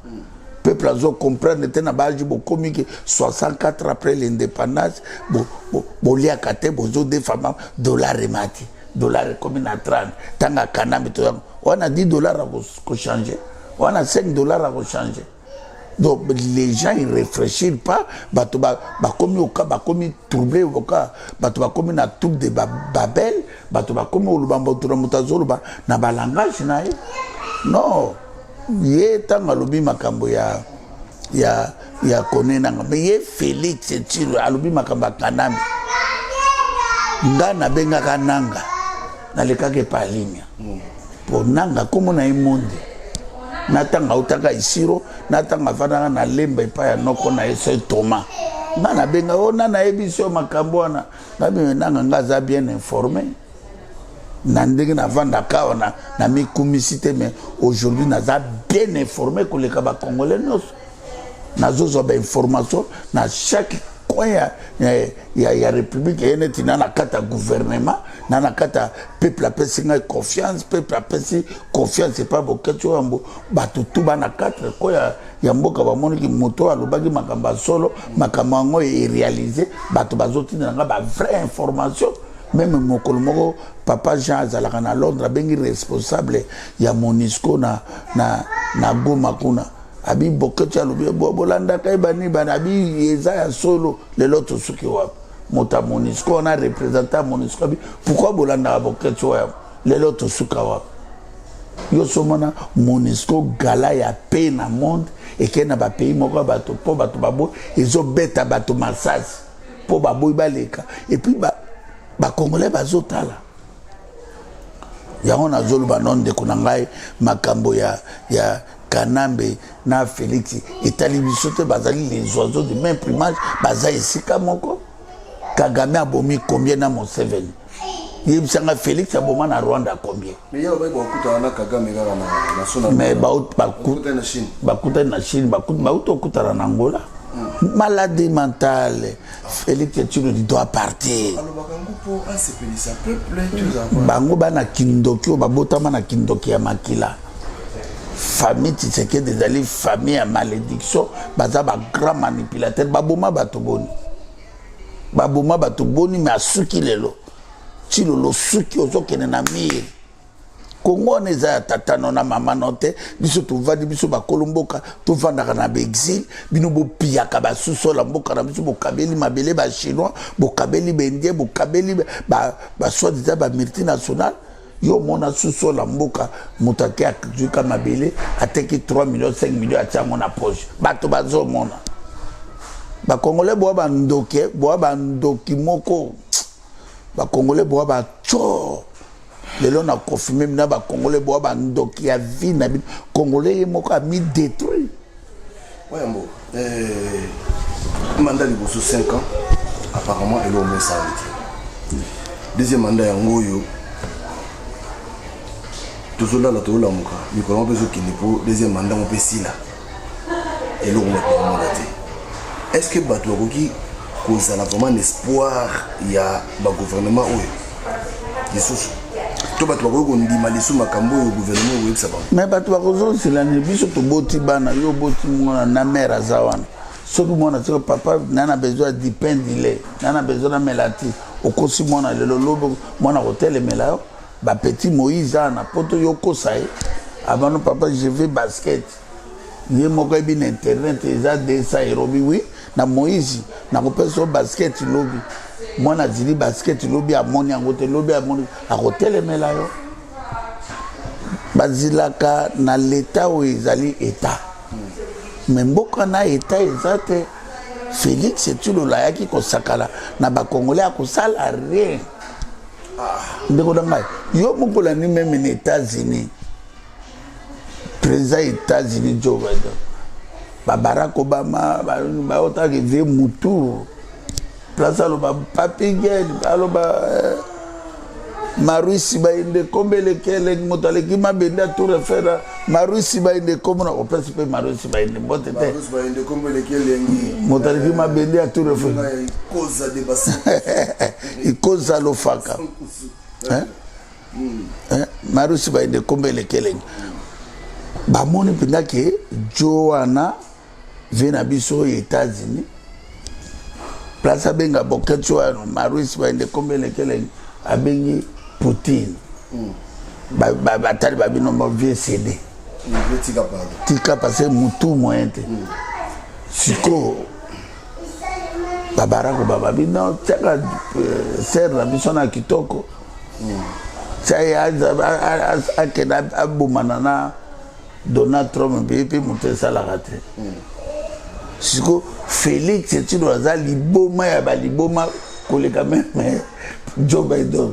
peuple azo comprendre te na baage bokomi ke 64 après l'indépendance boliaka te bozodefama dollar emati dollar ekomi na 30 ntango akanambi toyango wana 10 dollar akochange wana 5 dollar akochange donc les gens ils réfléchissent pas bato bakomi oka bakomi trouble oka bato bakomi na trouble de babel bato bakomi koloba moto na moto azoloba na balangage na ye non ye ntango alobi makambo ya ya ya kone nanga me ye félix tshilo alobi makambo ya kanambe nga nabengaka nanga nalekaka epa alimia mm. Po nanga kombo na ye monde na ntango autaka isiro na ntango afandaka na lemba epai ya noko na ye saint thomas nga nabenga o na nayebisi yo makambo wana nabime nanga nga aza bien informé na ndenge navandaka awa namikumisi te mais aujourd'hui naza bien informé koleka bacongolais nyonso nazozwa bainformation na chaque coin ya, ya, ya, ya république eye neti na na kati ya gouvernement na na kati ya peuple apesi ngai confiance peuple apesi confiance epai boketi oyo yambo bato tu bana 4 ko ya, ya mboka bamoniki moto oyo alobaki makambo ya solo makambo yango erealize bato bazotindela ngai bavrai information meme mokolo moko papa jean azalaka na londres abengi responsable ya monisco na, na, na goma kuna abi boketshu alobi bolandaka ye bani bani abi eza ya solo lelo tosuki wapi moto ya monisco wana représentant ya monisco abi pourquoi bolandaka boketshu oyo lelo tosuka wapi yo somona monisco gala ya pe na monde ekei na bapays moko ya bato mpo bato baboyi ezobeta bato masasi mpo baboyi baleka epuis bacongolais ba bazotala yango nazoloba no ndeko na ngai makambo ya, ya kanambe na félix etali biso te bazali les oiseaux de même plumage baza esika moko kagame abomi combien na museveni Yebisanga, Félix aboma na Rwanda combien? Mais ye bayi bakutana na Kagame kaka na sona. Mais bakutani na Chine, bauti okutana na Angola. Maladie mentale, Félix Tshilombo doit partir. Alobaka yango mpo asepelisa peuple. Bango bana kindoki oyo babotama na kindoki ya makila. Famille Tshisekedi ezali famille ya malédiction. Baza bagrand manipulateur. Baboma bato boni, baboma bato boni, me asuki lelo. Tshilolo, suki ozokende na mire. Kongo wana eza ya tata no na mama no te. Biso tovandi, biso bakolo mboka tovandaka na baexil. Bino bopiyaka basusola mboka na biso, bokabeli mabele bachinois, bokabeli baindien, bokabeli basoi-disant bamultinational. Yo omona susola mboka, moto ake azwika mabele, ateki 3 millions, 5 millions, atia yango na poche. Bato bazomona bakongolais boa bandoki, boa bandoki moko. Bakongolais boa batso. Lelo na confirme na bakongolais boa bandoki ya vie na bino. Congolais ye moko ami détruit. Wayambo, eh, mandat liboso 5 ans, apparemment eloko mo esalami te. Deuxième mandat yango oyo tozolala, tozolamuka, mikolo yango mpe ezokende mpo deuxième mandat yango mpe esila, eloko mo tokomona te. Est ce que bato bakoki kozala vraiment na espoir ya bagouvernement oyo lisusu, to bato bakoki kondima lisusu makambo oyo gouvernement okoyebisa bango? Me bato bakozosela nini? Biso toboti bana, yo oboti mwana na mare aza wana. Soki mwana, soki papa na na besoin ya du pain, du lait, na na besoin namela ti, okosi mwana lelo, lobi mwana kotelemela yo. Bapetit Moïse awa na poto, yo okosa ye abano: "Papa, je vais basket." Ye moko ayebi na internet eza 200 euro. Bi wi na Moïse, nakopesa yo basket lobi. Mwana azili basket lobi, amoni yango te. Lobi amoni, akotelemela yo. Bazilaka na leta oyo ezali eta, me mboka na eta eza te. Félix Tshilolo ayaki kosakala na bakongolais, akosala rien. Ndeko na ngai, yo moko olandi même na États-Unis, président États-Unis Joe Biden, babarack Obama baotaka vie mutu place aloba Papi Gen, aloba eh, Maruisi Bayende kombo eleki elengi, moto aleki mabende ya Tour Eiffel. Maruisi Bayende kombo na kopesa mpe Maruisi Bayende mbote te. Moto aleki mabende ya Tour Eiffel, ikoza lofaka. Marusi Bayende kombo eleki elengi. Bamoni mpenza ke jo wana vie na biso oyo États-Unis, place abenga boketi wana Marusi Bayende kombo eleki elengi, abengi Poutine. Batali babino mo vie cd tika, parce que mutu moyen te. Sikoyo babarako bababi no tiaka sere na biso na kitoko, tia ye akende abomana na Donald Trump mpe mpe moto esalaka te. Siko Félix Tshilolo aza liboma ya baliboma koleka même Joe Biden.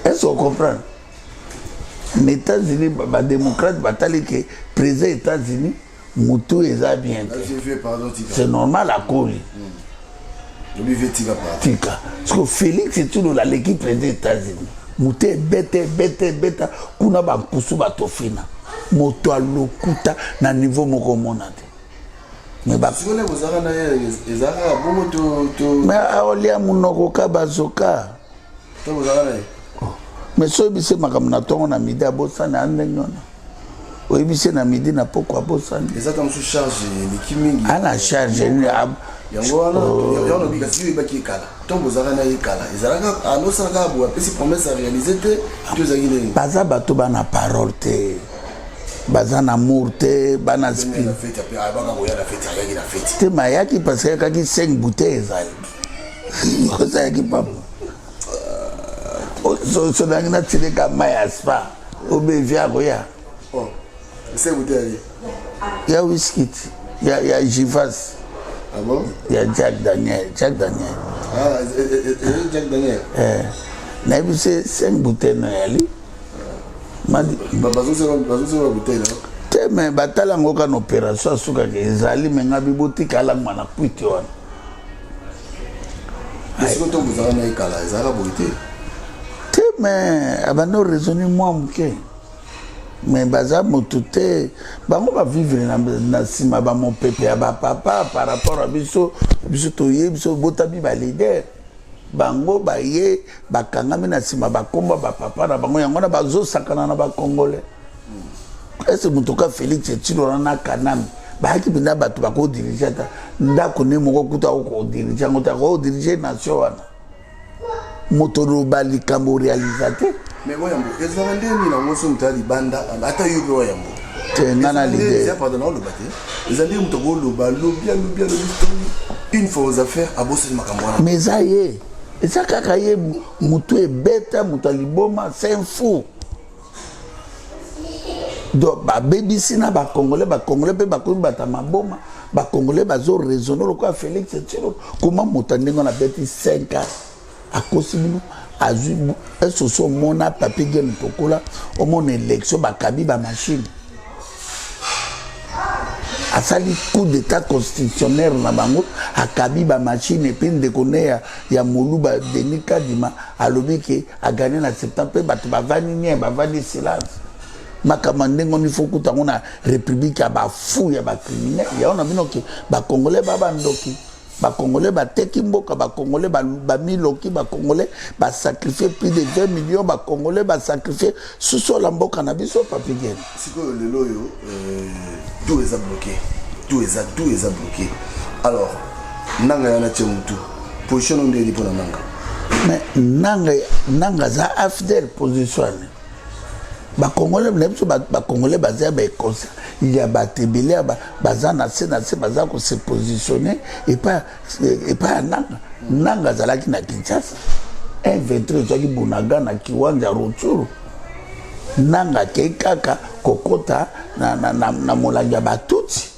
Est ce qu'on comprend? Na États-Unis, badémocrate batali ke président États-Unis motu eza bien te, c'est normal, akoli. Tika parce que Félix Tshilolo aleki président États-Unis, moto ebeta ebeta ebeta kuna, bankusu batofina, moto alokuta na niveau moko omona te. Mais aolia monoko ka bazoka. Mais so oyebisi makambo na ntongo, na midi abosani. A ndenge wana oyebisi na midi, na poko abosani. Ana charge. Yango wana yango lobi, kasi yo oyebaki ekala ntongo bozalaka na ye kala, ezalaka alosala kaka boye, apesi promesse aréalise te, to ezalaki ndenge? Baza bato bana parole te, baza na amour te, bana te. Mayaki parce que ayakaki 5 bouteille, ezali ozalaki papa sonangi natileka mai ya spa obevi akoya ya whisky ya, ya Chivas. Ah bon? Ya Jack Daniel, Jack Daniel. Ah, Jack Daniel. Eh, nayebi se 5 bouteille no yali. Bazosala bouteille? Te, me batala yango kaka na opération asukaka ezali me nga bibotika alangwa na kwiti wana. Sikoyo ntango ozalaka na ye kala, ezalaka boye te? Te, mais abandi oraisonne mwa moke, mais baza motu te. Bango bavivre na nsima bamopepe ya bapapa par rapport a biso. Biso toye, biso botami baleader. Bango baye bakangami na nsima bakomba bapapa na bango. Yango wana bazosakana na bacongolais. Ese moto ka Félix Etshilolo na Kanambe bayaki mpenza bato bakodirige ata ndako nde moko kuta akokodirige yango te, akodirige nation wana. Moto loba likambo realisa te. Mais Wayambo, ezalaka nde nini yango so moto ya libanda, ata yo mpe Wayambo? Te, nga na leader. Pardon, naoloba te. Eza nde moto akoloba, alobi, alobi, alobi, une fois aux affaires, abosani makambo wana. Mais eza ye, eza kaka ye motu ebeta moto ya liboma, c'est un fou. Donc babebisi na bacongolais. Bacongolais mpe bakomi bata maboma. Bacongolais bazo raisonne lokola Félix Tshilolo. Koma moto ya ndenge wana abeti 5 ans, akosi bino, azwi esoso. Omona Papi Gene, tokola omona élection, bakabi bamachine, asali coup d'état constitutionnel na bango, akabi bamachine. Epuis ndeko ne ya Moluba Denis Kadima alobi ke aganye na septembre, mpe bato bavandi nie, bavandi silence. Makambo ya ndenge wana ifo kuta yango na république ya bafou, ya bacriminel. Yango na bino ke bacongolais ba bandoki, bacongolais bateki mboka, bacongolais bamiloki, bacongolais basacrifie plus de 20 millions, bacongolais basacrifie susola mboka na biso, Papi Gene. Sikoyo lelo oyo tout eza bloqué, tout eza bloqué. Alors Nanga yana tie motu position no ndeni mpona Nanga? Mais Nanga aza AFDL, position ane bacongolais na biso. Bacongolais baza ya baeconscient ya bato ebele baza na se na se, baza kose positionne epai ya Nanga. Nanga azalaki na Kinshasa, 123 ezwaki Bunaga na Kiwanja, Rutshuru. Nanga akei kaka kokota na molangi ya Batutsi.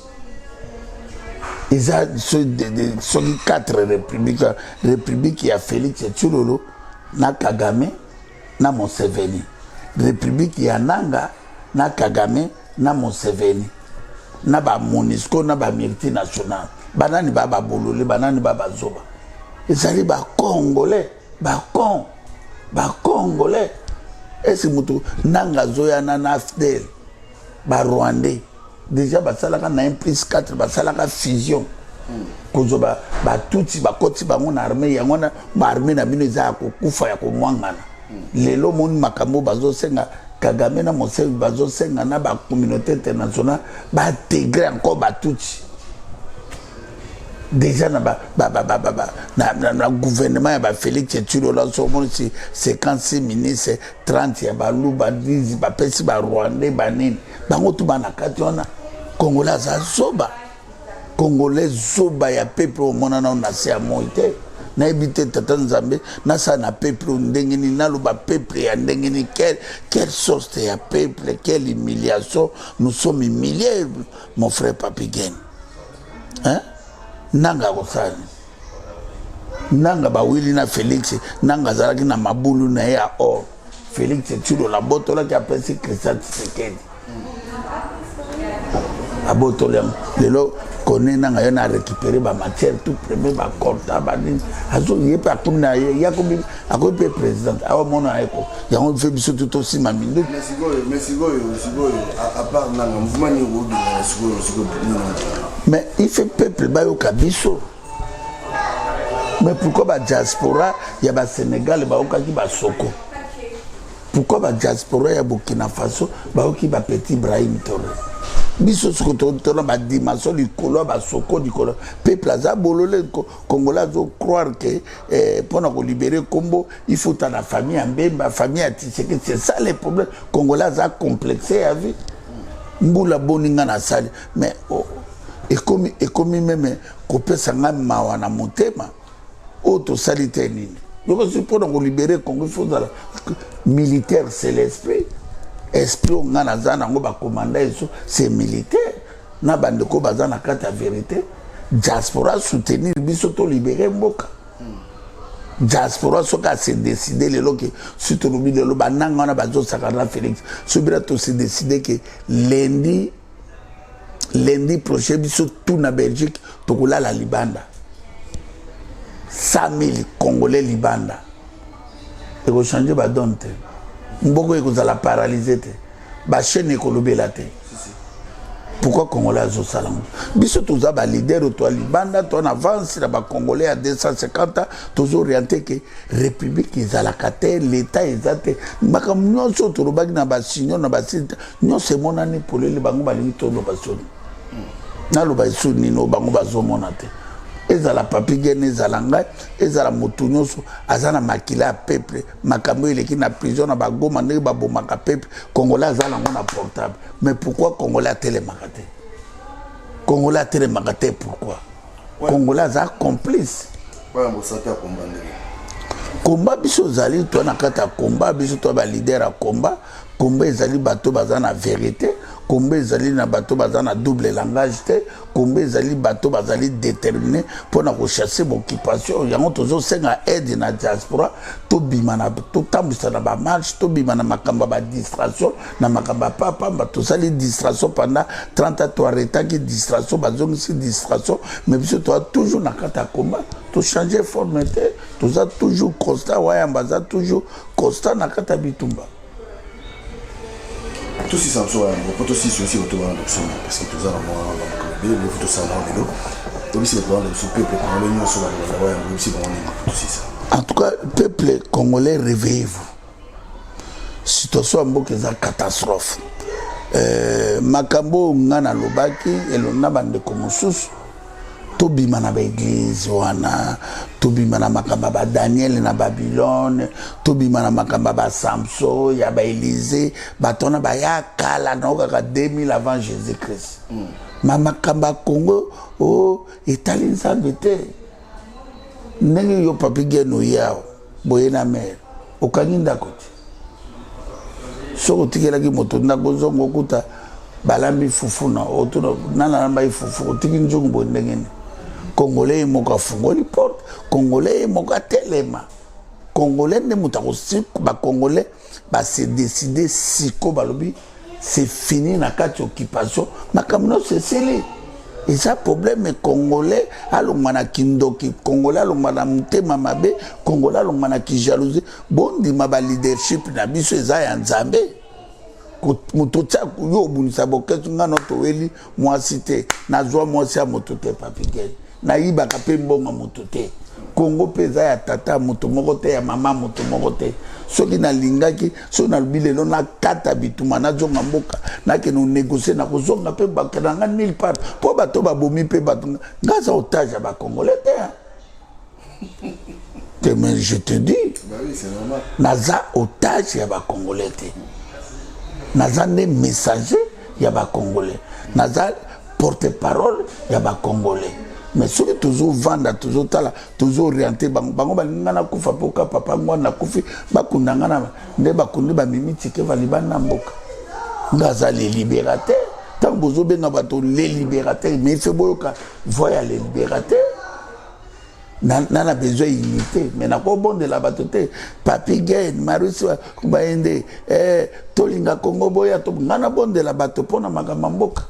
Eza soki 4 république: république ya Félix Tshilolo na Kagame na Museveni, république ya Nanga na Kagame na Museveni na baMONUSCO na bamultinational. Banani ba babolole? Banani ba bazoba? Ezali bacongolais, bacon bacongolais. Ese moto Nanga azoyana na AFDL, barwandais déjà basalaka na 1 plus 4, basalaka fusion kozwa Batutsi, bakoti bango na armée. Yango wana baarmée na bino eza ya kokufa, ya komwangana. Lelo omoni makambo bazosenga Kagame na Museveni, bazosenga na bacommunauté internationale baintégrer encore Batutsi déjà na, ba, ba, ba, ba, ba, ba, na gouvernement ya baFélix Tshilolo. So omoni si 56 ministre, 30 ya Baluba, 10 bapesi barwandais, banini, bango tu bana kati wana. Congolais aza zoba, congolais zoba ya peuple. Omona nano na se ya moi te. Nayebi te, tata Nzambe, nasala na peuple ndenge nini, naloba peuple ya ndenge nini? Quelle sorte ya peuple? Quelle humiliation! Nous sommes humiliés, mon frère Papi Gen, hein? Nanga akosala nini? Nanga bawili na Félix. Nanga azalaki na mabulu na ye ya or. Félix Tshilolo abotolaki, apesi Christian Tshisekedi, abotoli yango. Lelo kone Nanga yo na récupéré bamatière tout premier, bacorta, banini, azo ye mpe akomi na ye, akomi mpe président. Awa mona ye ko yango fe biso tu tosima minduki. Mais sikoyo, à part Nanga, mouvement nini okobengana sikoyo nini? Mais il fait peuple bayoka biso. Mais pourquoi badiaspora ya basénégal bayokaki basoko? Pourquoi badiaspora ya Burkina Faso bayoki bapetit Ibrahim Traoré? Biso soko tona badimension likolo ya basoko, likolo. Peuple aza bolole. Congolais azocroire ke mpona kolibérer kombo, il faut ta na famille ya Mbemba, famille ya Tshisekedi. C'est ça le problème. Congolais aza complexe ya vie. Mbula boni nga nasali, mais oh, ekomi même kopesa ngai mawa na motema. Oyo tosali te nini? Yokosi mpona kolibérer Congo, il faut ozala militaire. C'est l'esprit, esprit oyo ngai naza nango. Bakomanda eso, c'est militaire na bandeko baza na kati ya vérité. Diaspora soutenir biso, tolibérer mboka. Diaspora soki ase décide lelo ke si tolobi lelo bananga wana bazosaka na Félix, soki bina tose décide ke lundi prochain, biso tout na Belgique tokolala libanda. 100 000 congolais libanda ekochange badone te, mboko ekozala paralyse te, bachaîne ekolobela te. Pourquoi congolais azosala ngo? Biso toza baleader oyo toa libanda, toa na avance na bacongolais ya 250, tozooriente ke république ezalaka te, l'état eza te. Makambo nyonso oyo tolobaki na basinio na basite nyonso emonani polele. Bango balingi toloba soni, naloba esu nini oyo bango bazomona te? Ezala Papi Gene, ezala ngai, ezala motu nyonso aza na makila ya peuple. Makambo oyo eleki na prison na bagoma, ndenge babomaka peuple congolais, aza nango na portable. Mais pourquoi congolais atelemaka te? Congolais atelemaka te pourquoi? Congolais aza complice. Komba biso ozali to na kati ya komba, biso to baleader ya komba. Komba ezali bato baza na vérité, komba ezali na bato baza na double langage te, komba ezali bato bazali déterminé mpona kochasser baoccupation. Yango tozosenga aide na diaspora, tobima na totambwisa na bamarche, tobima na makambo ya badistraction, na makambo ya papamba. Tosali distraction pendant 30 ans, toarretaki distraction, bazongisi distraction, mais biso toza toujours na kati ya komba, tochange forme te, toza toujours constant. Wayamba aza toujours constant na kati ya bitumba. Tosisa biso yango mpo tosisi osi bato balanda biso, parce que toza na mwa makambo ebele fo tosala nango lelo. Tobisi bato balanda biso, peuple congolais nyonso balanda wa yango, oyebisi bango nini mpo tosisa? En tout cas, peuple congolais, réveillez-vous. Situation ya mboka eza catastrophe. Makambo oyo nga nalobaki elongi na bandeko mosusu, tobima na baeglize wana, tobima na makambo ya badaniel na Babylone, tobima na makambo ya basamson, ya baelise. Bato wana baya kala nao kaka 2000 avant Jésus Christ. Ma makambo ya Congo o etali Nzambe te. Ndenge yo Papi Gen oye awa boye na mere, okangi ndako te. Soki otikelaki moto ndako, ozongo okuta balambi fufu na otuna nana alambaki fufu, otiki nzungu boye ndenge nini? Congolais ye moko afungoli porte, congolais ye moko atelema, congolais nde moto akosi. Bacongolais base décide siko, balobi c'est fini na kati occupation, makambo nyonso esili. Eza problème, congolais alongwa na kindoki, congolais alongwa na motema mabe, congolais alongwa na kijalousie. Bondima baleadership na biso eza ya Nzambe. Moto tia yo obundisa boketu, nga no toweli mwasi te, nazwa mwasi ya moto te. Papi Gen, nayibaka mpe mbongo moto te. Kongo mpe eza ya tata ya moto moko te, ya mama moto moko te. Soki nalingaki, soki nalobi lelo nakata bituma, nazonga mboka, nakende onégocie, nakozonga mpe bakenda nga nulle part, mpo bato babomi mpe bato. Nga aza otage ya bacongolais te te, mais je te dis, bah oui, c'est normal. Naza otage ya bacongolais te, naza nde messager ya bacongolais, naza porte parole ya bacongolais. Mais soki tozovanda, tozotala, tozooriente bango, bango balingi nga nakufa mpo ka papa ngwana nakufi, bakunda nga na nde bakundi bamimi tikeva libanda na mboka. Nga aza le libérateur. Ntango bozobenga bato le libérateur, mais ife boyoka voix ya le libérateur. Na na besoin unité, mais nakobondela bato te. Papi Gen, Marusi Bayende, eh, tolinga Kongo boya to nga nabondela bato mpona makambo ya mboka.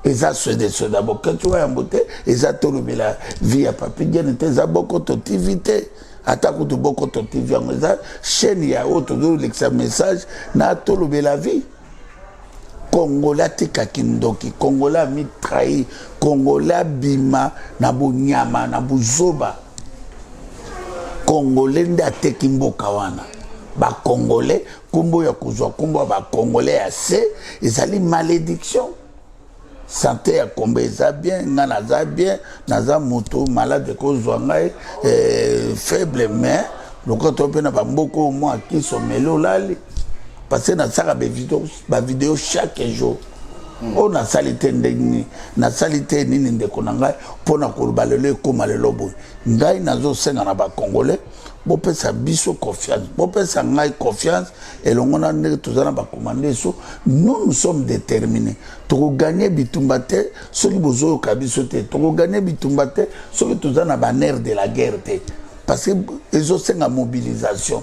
Eza swede swede boketi wa yambo te, eza tolobela vie ya Papi Gen te, eza Bokoto TV te. Ata kutu Bokoto TV yango eza chaîne ya oyo tozolekisa message na tolobela vie. Congolais atika kindoki, congolais amitrahi, congolais abima na bonyama na buzoba. Congolais nde ateki mboka wana. Bacongolais, nkombo ya kozwa nkombo ya bacongolais ya se ezali malédiction. Santé ya komba eza bien, ngai naza bien, naza moto malade ekozwa ngai eh, faible, mais lokola to mpe na bamboka oyo mwa kisi omeli olali, parce que nasalaka bavideo chaque jour. Oyo nasali te ndenge nini, nasali te nini, ndeko na ngai, mpona koloba lelo ekóma lelo boye. Ngai nazosenga na bacongolais, bopesa biso confiance, bopesa ngai confiance elongo na ndenge toza na bakomande so. Nous, nous sommes déterminés. Tokoganye bitumba te soki bozoyoka biso te, tokoganye bitumba te soki toza na banerfs de la guerre te, parce que ezosenga mobilisation.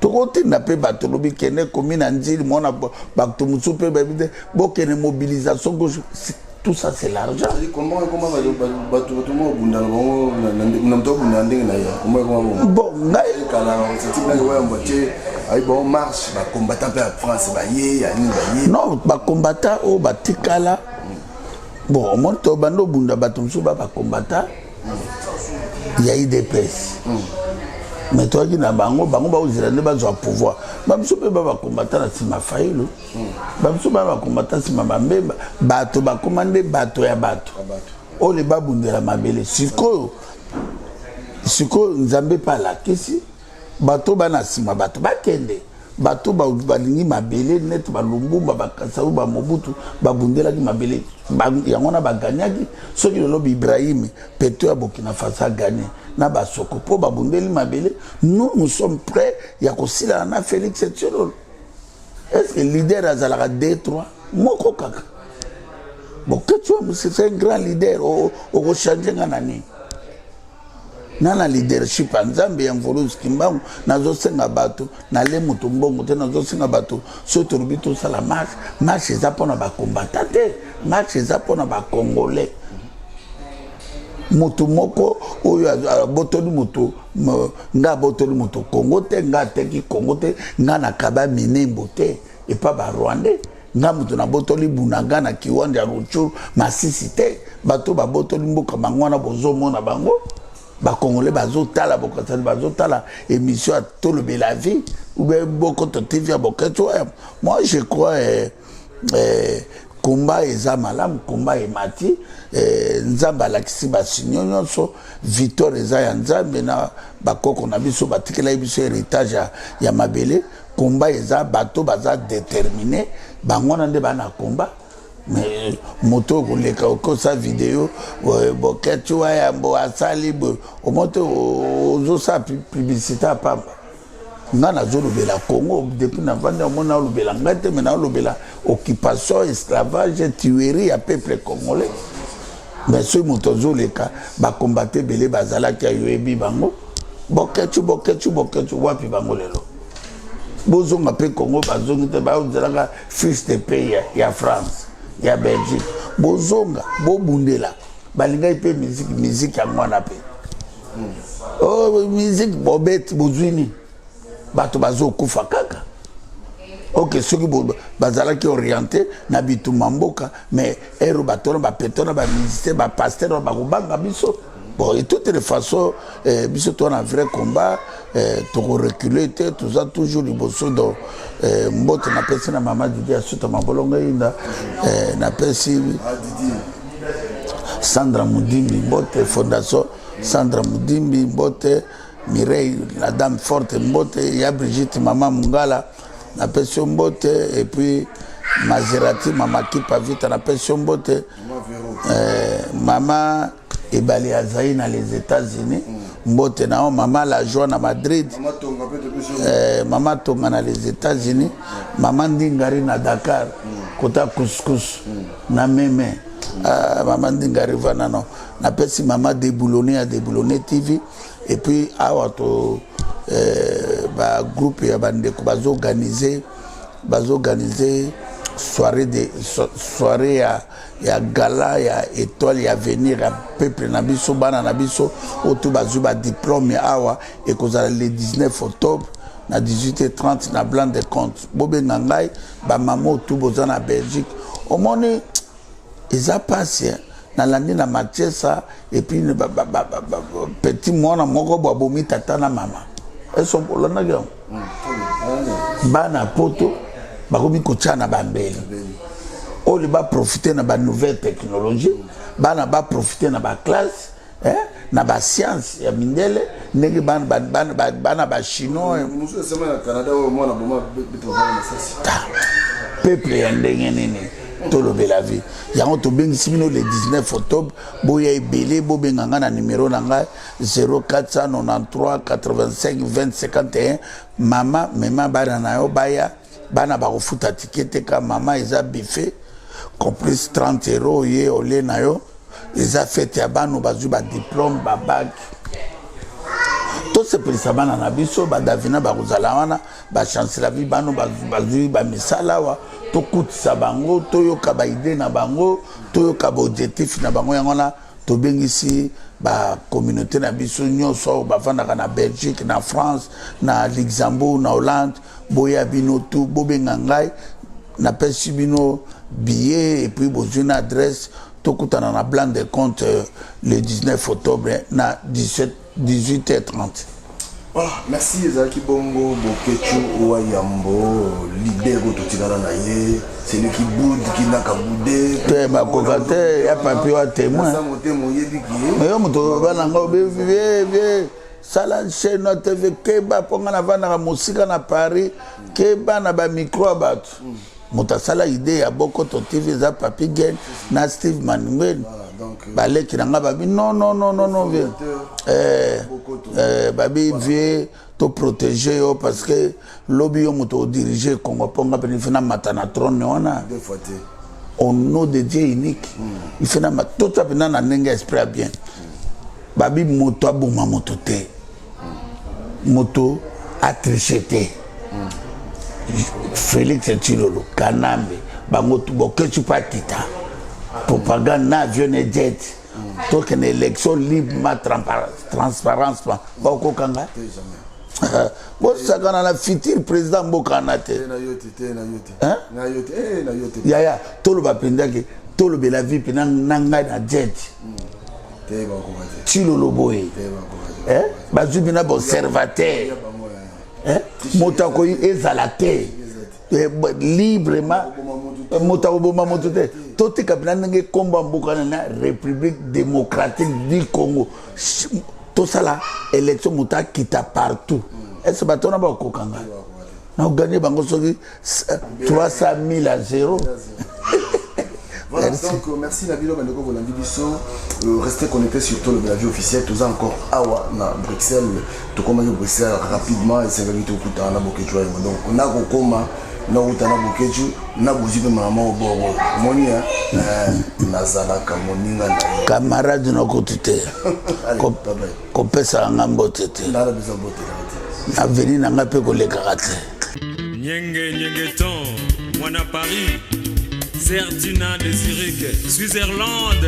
Tokotinda mpe bato, lobi kende komi na nzili mwana bato mosusu mpe bayebi te, bokende mobilisation gauche. Tout ça c'est l'argent. Comment comment bato bato mo bunda na bango na moto bunda ndenge na ye comment comment bon ngai kala sati blanc wa mbote ayi bon marche ba combattant pe ya France ba ye ya nini ba ye non ba combattant oyo batikala bon omoni to banda obunda bato mosusu ba ba combattant ya idps mais toyaki na bango bango bakozela nde bazwa pouvoir bamosusu mpe ba ba combattant na nsima fayulu bamosusu baya bakombata nsima bambemba bato bakoma nde bato ya bato oyo babundela mabele sikoyo sikoyo nzambe mpe alakisi bato bana nsima bato bakende bato balingi mabele neti balumbumba bakasau bamobutu babundelaki mabele yango wana baganyaki soki lelo ibrahim peto ya burkina faso aganye na basoko mpo babundeli mabele nous nous sommes prêts ya kosilana na félix tshilolo Est ce que leader azalaka 2 3 moko kaka boketshu c'est un grand leader okochange nga na nini na na leadership ya nzambe ya mvuluzi kimbangu nazosenga bato nale moto mbongo te nazosenga bato soki tolobi tosala marche marche eza mpona bakombata te marche eza mpona bacongolais moto moko oyo abotoli moto nga abotoli moto congo te nga ateki congo te nga nakaba minembo te epa barwandais nga moto nabotoli bunaga na kiwanja ya ruchuru masisi te bato babotoli mboka bango wana bozomona bango bakongole bazotala bokasani bazotala émission ya tolobela vie ou bien bokoto tv ya boketso moi je crois eh, eh, Combat eza malamu, combat emati, eh, Nzambe alakisi ba signaux nyonso, victoire eza ya Nzambe na bakoko na biso batikelaki biso heritage ya, ya mabele. Combat eza bato baza determine, bango wana nde bana combat. Mais moto okoleka okosa video boketshu wa yambo asali boye omote ozosala publicité ya pamba. Nga nazolobela Congo depuis navandi yango naolobela ngai te me naolobela occupation esclavage tuerie ya peuple congolais mais soki moto azoleka bakombate ebele bazalaki ayoyebi bango boketshu boketshu boketshu wapi bango lelo bozonga mpe congo bazongi te baozelaka fiche de pays ya, ya france ya belgique bozonga bobundela balingaki mpe miziki miziki yango wana mpe Oh, musique bobeti bozwi nini bato bazokufa kaka ok soki bazalaki orienté na bitumba mboka mais ero bato wana bapeto na bamusicien bapaster wana bakobanga biso bon et toutes les façons eh, biso toza na vrai combat eh, tokorecule te toza toujours liboso do eh, mbote napesi na mama didi asuta mabolongo eyinda eh, napesi sandra mudimbi mbote fondation Sandra Mudimbi mbote, Mireille la dame forte mbote, ya Brigitte mama Mungala napesi yo mbote et puis Maserati mama Kipa Vita napesi yo mbote, eh, mama Ebale Azaï na les États-Unis mbote na yo mama La Joie na Madrid, eh, mama Tonga na les États-Unis, mama Ndingari na Dakar kota couscous na meme ah, mama Ndingari vana no napesi mama deboulonne ya deboulonne tv et puis awa to eh, ba groupe ya bandeko bazoorganize bazoorganize soirée de so, soirée ya, ya gala ya étoile ya avenir ya peuple na biso bana na biso oyo to bazwi badiplome awa ekozala le 19 octobre na 18h30 na blanc de compte bobenga ngai bamama oyo tu boza na belgique omoni eza pasi eh. nalandi na matiesa epuis petit mwana moko bo abomi tata na mama eso olandaki yango mm. bana poto bakomi kotya na bambeli oyo baprofite na banouvelle technologie bana baprofite na baklasse eh, na ba science ya mindele ndenge bana ba, bana ba, bana ba chinois peuple ya ndenge nini tolobela vie yango tobengisi bino le 19 octobre boya ebele bobenga ngai na numero na ngai 0493 85 20 51 mama mema bana na yo baya bana bakofuta tike te ka mama eza buffet complice 30 euro ye olie na yo eza fete ya bana bazwi badiplome babaki. Tosepelisa bana na biso, badavina bakozala wana, bachancelavi bano bazwi bamisala awa, tokutisa bango, toyoka baide na bango, toyoka baobjectif na bango. Yango wana tobengisi bacommunauté na biso nyonso oyo bafandaka na Belgique, na France, na Luxembourg, na Hollande. Boya bino tu, bobenga ngai, napesi bino billet et puis bozwi na adresse. Tokutana na Blanc de Compte le 19 octobre na 17 18h30. Voilà, merci. Ezalaki bongo Boketshu wa Yambo, leader oyo totikala na ye, celui qui boude, qui n'a qu'à bouder. Te, bakoka te ya papi wa témoin. Sango te moyebi ki. Mais yo moto oloba na ngai, vie vie sala chaîne ya TV, keba mpo ngai navandaka mosika na Paris, keba na bamicro ya bato. Moto asala idée ya Bokoto TV eza Papi Gen na Steve Maningweni, baleki na ngai. Babi non, non, non, non, non, vieux, babi vieux, toprotege yo parce que lobi yo moto odirige Congo, mpo nga pene ife namata na trône wana au nom de Dieu unique. Ife nama tota mpenza na ndenge ya esprit ya bien. Babi moto aboma moto te, moto atriche te. Félix Tshilolo, Kanambe, bango Boketshu mpe akita propagande na avion ne jet, tokende élection librement, transparence. Bakokanga bosakana na futur président mboka wana te. Yaya, toloba mpenza ke tolobela vie mpe na ngai na jet Tshilolo boye, bazwi mpena baobservateur, moto akoyi ezala te librement, moto akoboma moto te. Totika mpena ndenge nkombo ya mboka wana na République démocratique du Congo. Tosala élection, moto akita partout. Ese bato wana bakokanga na oganye bango soki 300 000 à 0. Voilà, merci. Donc merci na bino bandeko bolandi biso. Restez connectés sur Tolobela Vie officielle. Toza encore awa na Bruxelles. Tokomaki Bruxelles rapidement, esengaki tokutana na Boketshu yango. Donc nakokoma nauta na Boketshu na bozwi mpe mama oboro omoni nazalaka moninga na yo. Camarade nakutu te, kopesaka nga mbote te, aveni na nga mpe kolekaka te. Nyenge Nyengeton, mwana Paris, Zerdina de Zurich, Switzerland,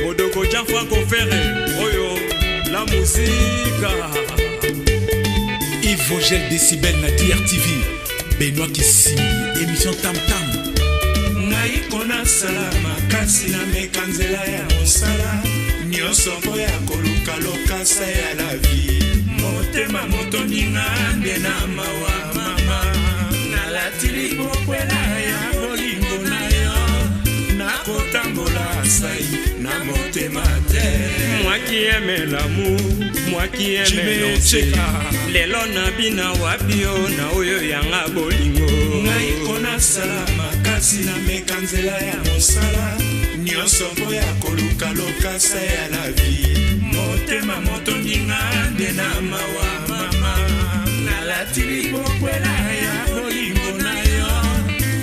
Modogo Gianfranco Ferre, Oyo, la musique. Yves Vogel Decibel na DRTV, Benoît Kisimbi, émission Tam Tam. Ngai konasala makasi, nameka nzela ya mosala nyonso mpo ya koluka lokasa ya la vie. Motema motoninga nde na mawa mama, nalati lipokwela ya bolingo na yo, nakotambola sai na motema te. Moi qui aime l'amour, moi qui aime danser, lelo nabina wapi yo na oyo yanga bolingo? Ngai konasala makasi, nameka nzela ya mosala nyonso mpo ya koluka lokasa ya la vie. Motema motondinga nde na mawa mama, nalati lipokwela ya bolingo na yo,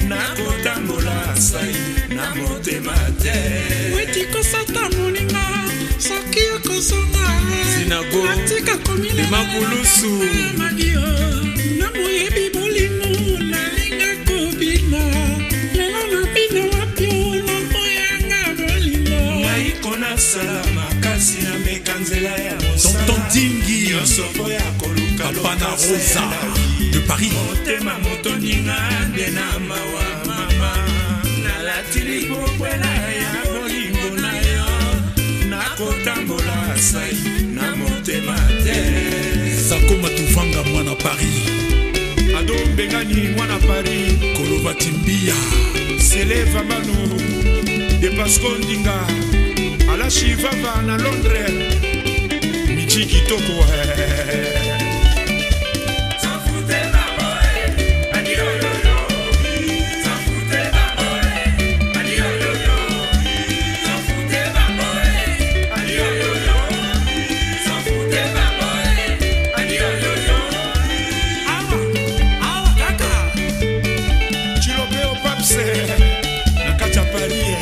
nakotambola sai na motema te. Wetikosata moninga soki okozonga. Sinago Limakulusu. Madio na moyebi bolingo, nalinga kobina, lelo nabina wapi na moyanga bolingo? Ngai konasala makasi, nameka nzela ya Tonton Dingi, nyonso mpo ya koluka Papa na lokasa Rosa ya la vie. de Paris. Motema motondinga nde na mawa mama, nalati lipokwela ya bolingo na yo, nakotambola sai na motema te. Sako Matuvanga mwana Paris. Ado Mbengani mwana Paris. Kolova Timbia. Sele Vambano de Pasco Ndinga, Alashi Vava na Londres, Michi Kitoko. Chilopeo Paps na kati ya Paris.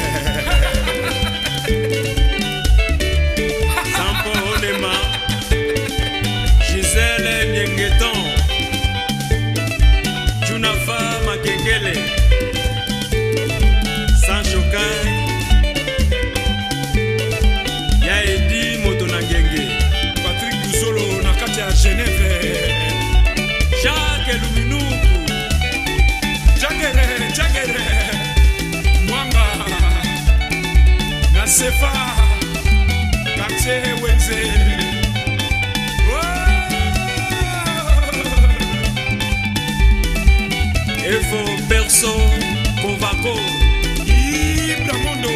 Sampo Olema. Ngefa Quartier Wenze. Efo Perso Kovako Ibramondo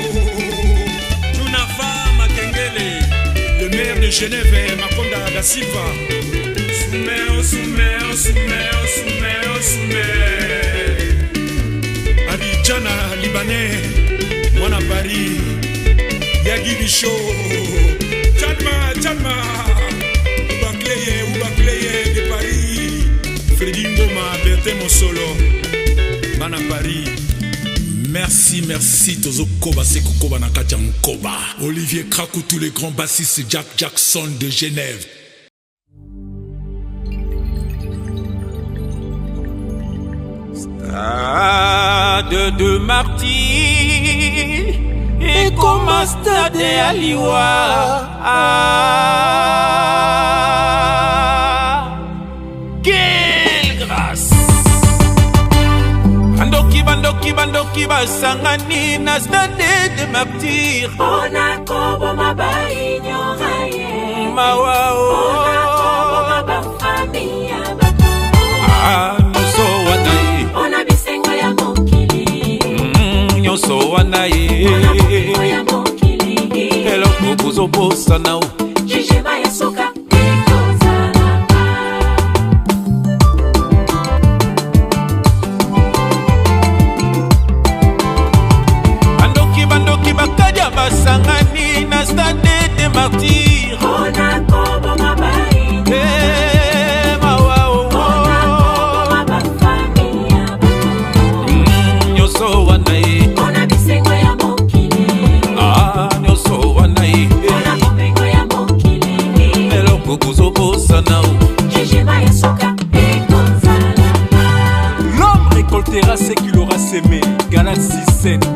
Tunafa Makengele. Le maire de Genève Makonda da Silva. Soumer, Soumer, Soumer, Soumer, Soumer. Abidjana Libanais Mwana Paris. Yagi Bicho Tchalma, Tchalma. Oubakleye, Oubakleye de Paris. Freddy Ngoma, Bertin Mosolo. Bana Paris. Merci, merci, tozokoba se kokoba na kati ya nkoba. Olivier Krakutu, le grand bassiste Jack Jackson de Genève. Stade de Martyrs ekoma stade ya liwa. Ah, quelle grâce! Bandoki, bandoki, bandoki basangani na stade de Martyrs mpona koboma baignora ye. Mawa o. Mpona koboma bafami ya bato. Ah, nyonso wana ye. Mpona bisengo ya mokili. Nyonso wana ye. Mpona bomengo ya mokili. Eloko bozobosana o. Jugement ya suka ekozala. Bandoki, bandoki bakadia basangani na stade de Martyrs mpona koboma baigno. Eh, mawa o. Mpona koboma bafami ya bato. Nyonso wana ye. Mpona bisengo ya mokili. Ah, nyonso wana ye. Mpona bomengo ya mokili. Eloko bozobosana o. Jugement ya suka ekozala. L'homme récoltera ce qu'il aura semé. Galates 6, 7.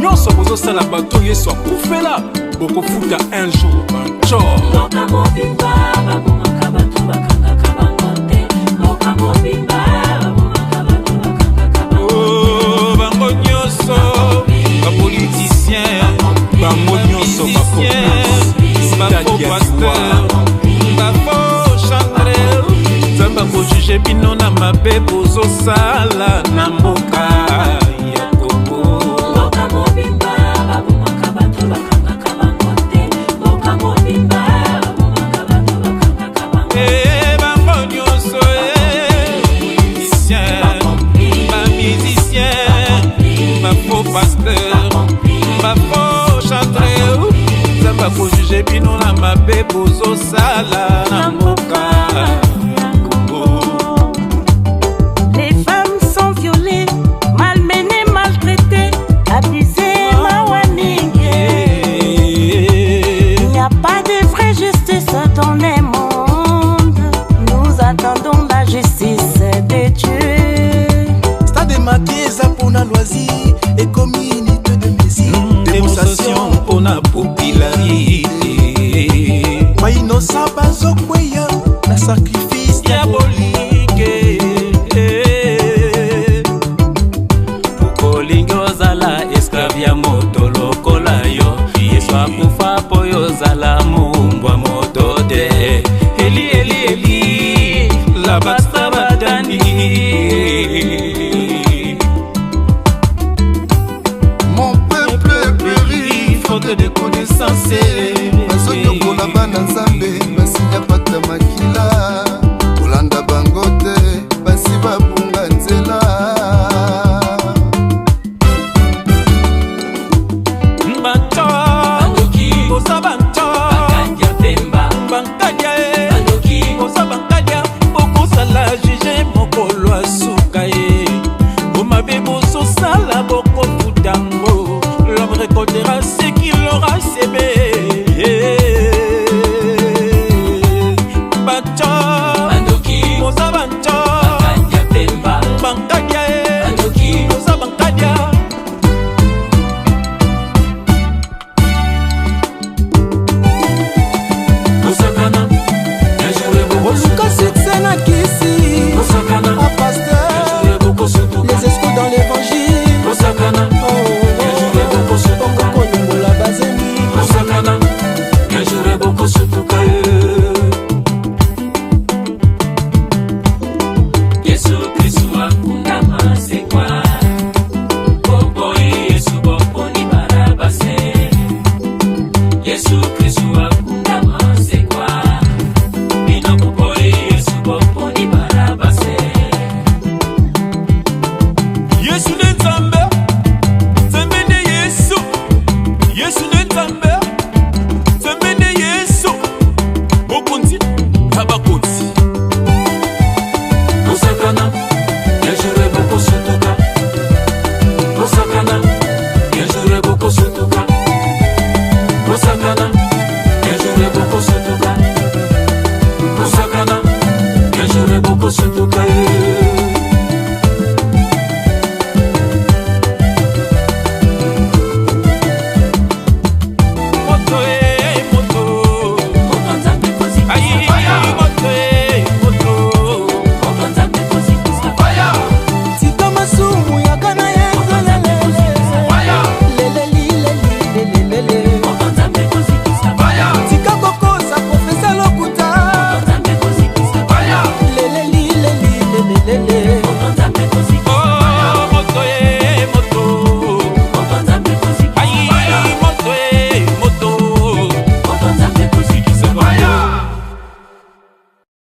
Nyonso bozosala bato Yesu akufela, bokofuta un jour bancor. Mboka mobimba babomaka bato bakangaka bango te. Mboka mobimba babomaka bato bakangaka bango. Oh, bango nyonso bapoliticien, bango nyonso bafaux pasteur, bafaux chantre. Nzambe akojuge bino na mabe bozosala na mboka ya Kongo. Mboka mobimba babomaka bato bakangaka bango te. Mboka mobimba babomaka bato bakangaka bango. Eh, bango nyonso, eh, politicien, bamusicien, bafaux pasteur, bafaux chantre. Nzambe akojuge bino na mabe bozosala na mboka ya Kongo. Les femmes sont violées, malmenées, maltraitées, abusées, mawa mingi. Il n'y a pas de vraie justice dans le monde. Nous attendons la justice de Dieu. Stade Martyrs eza mpona loisir, ekomi unité de mesure. Démonstration mpona popularité. Bainosa bazokweya na sacrifice diabolique. Okolingi ozala esclave ya moto lokola yo. Yesu akufa mpo yo ozala mombwa moto te. Eli, eli, eli labasta batani. Mon peuple périt faute de connaissance.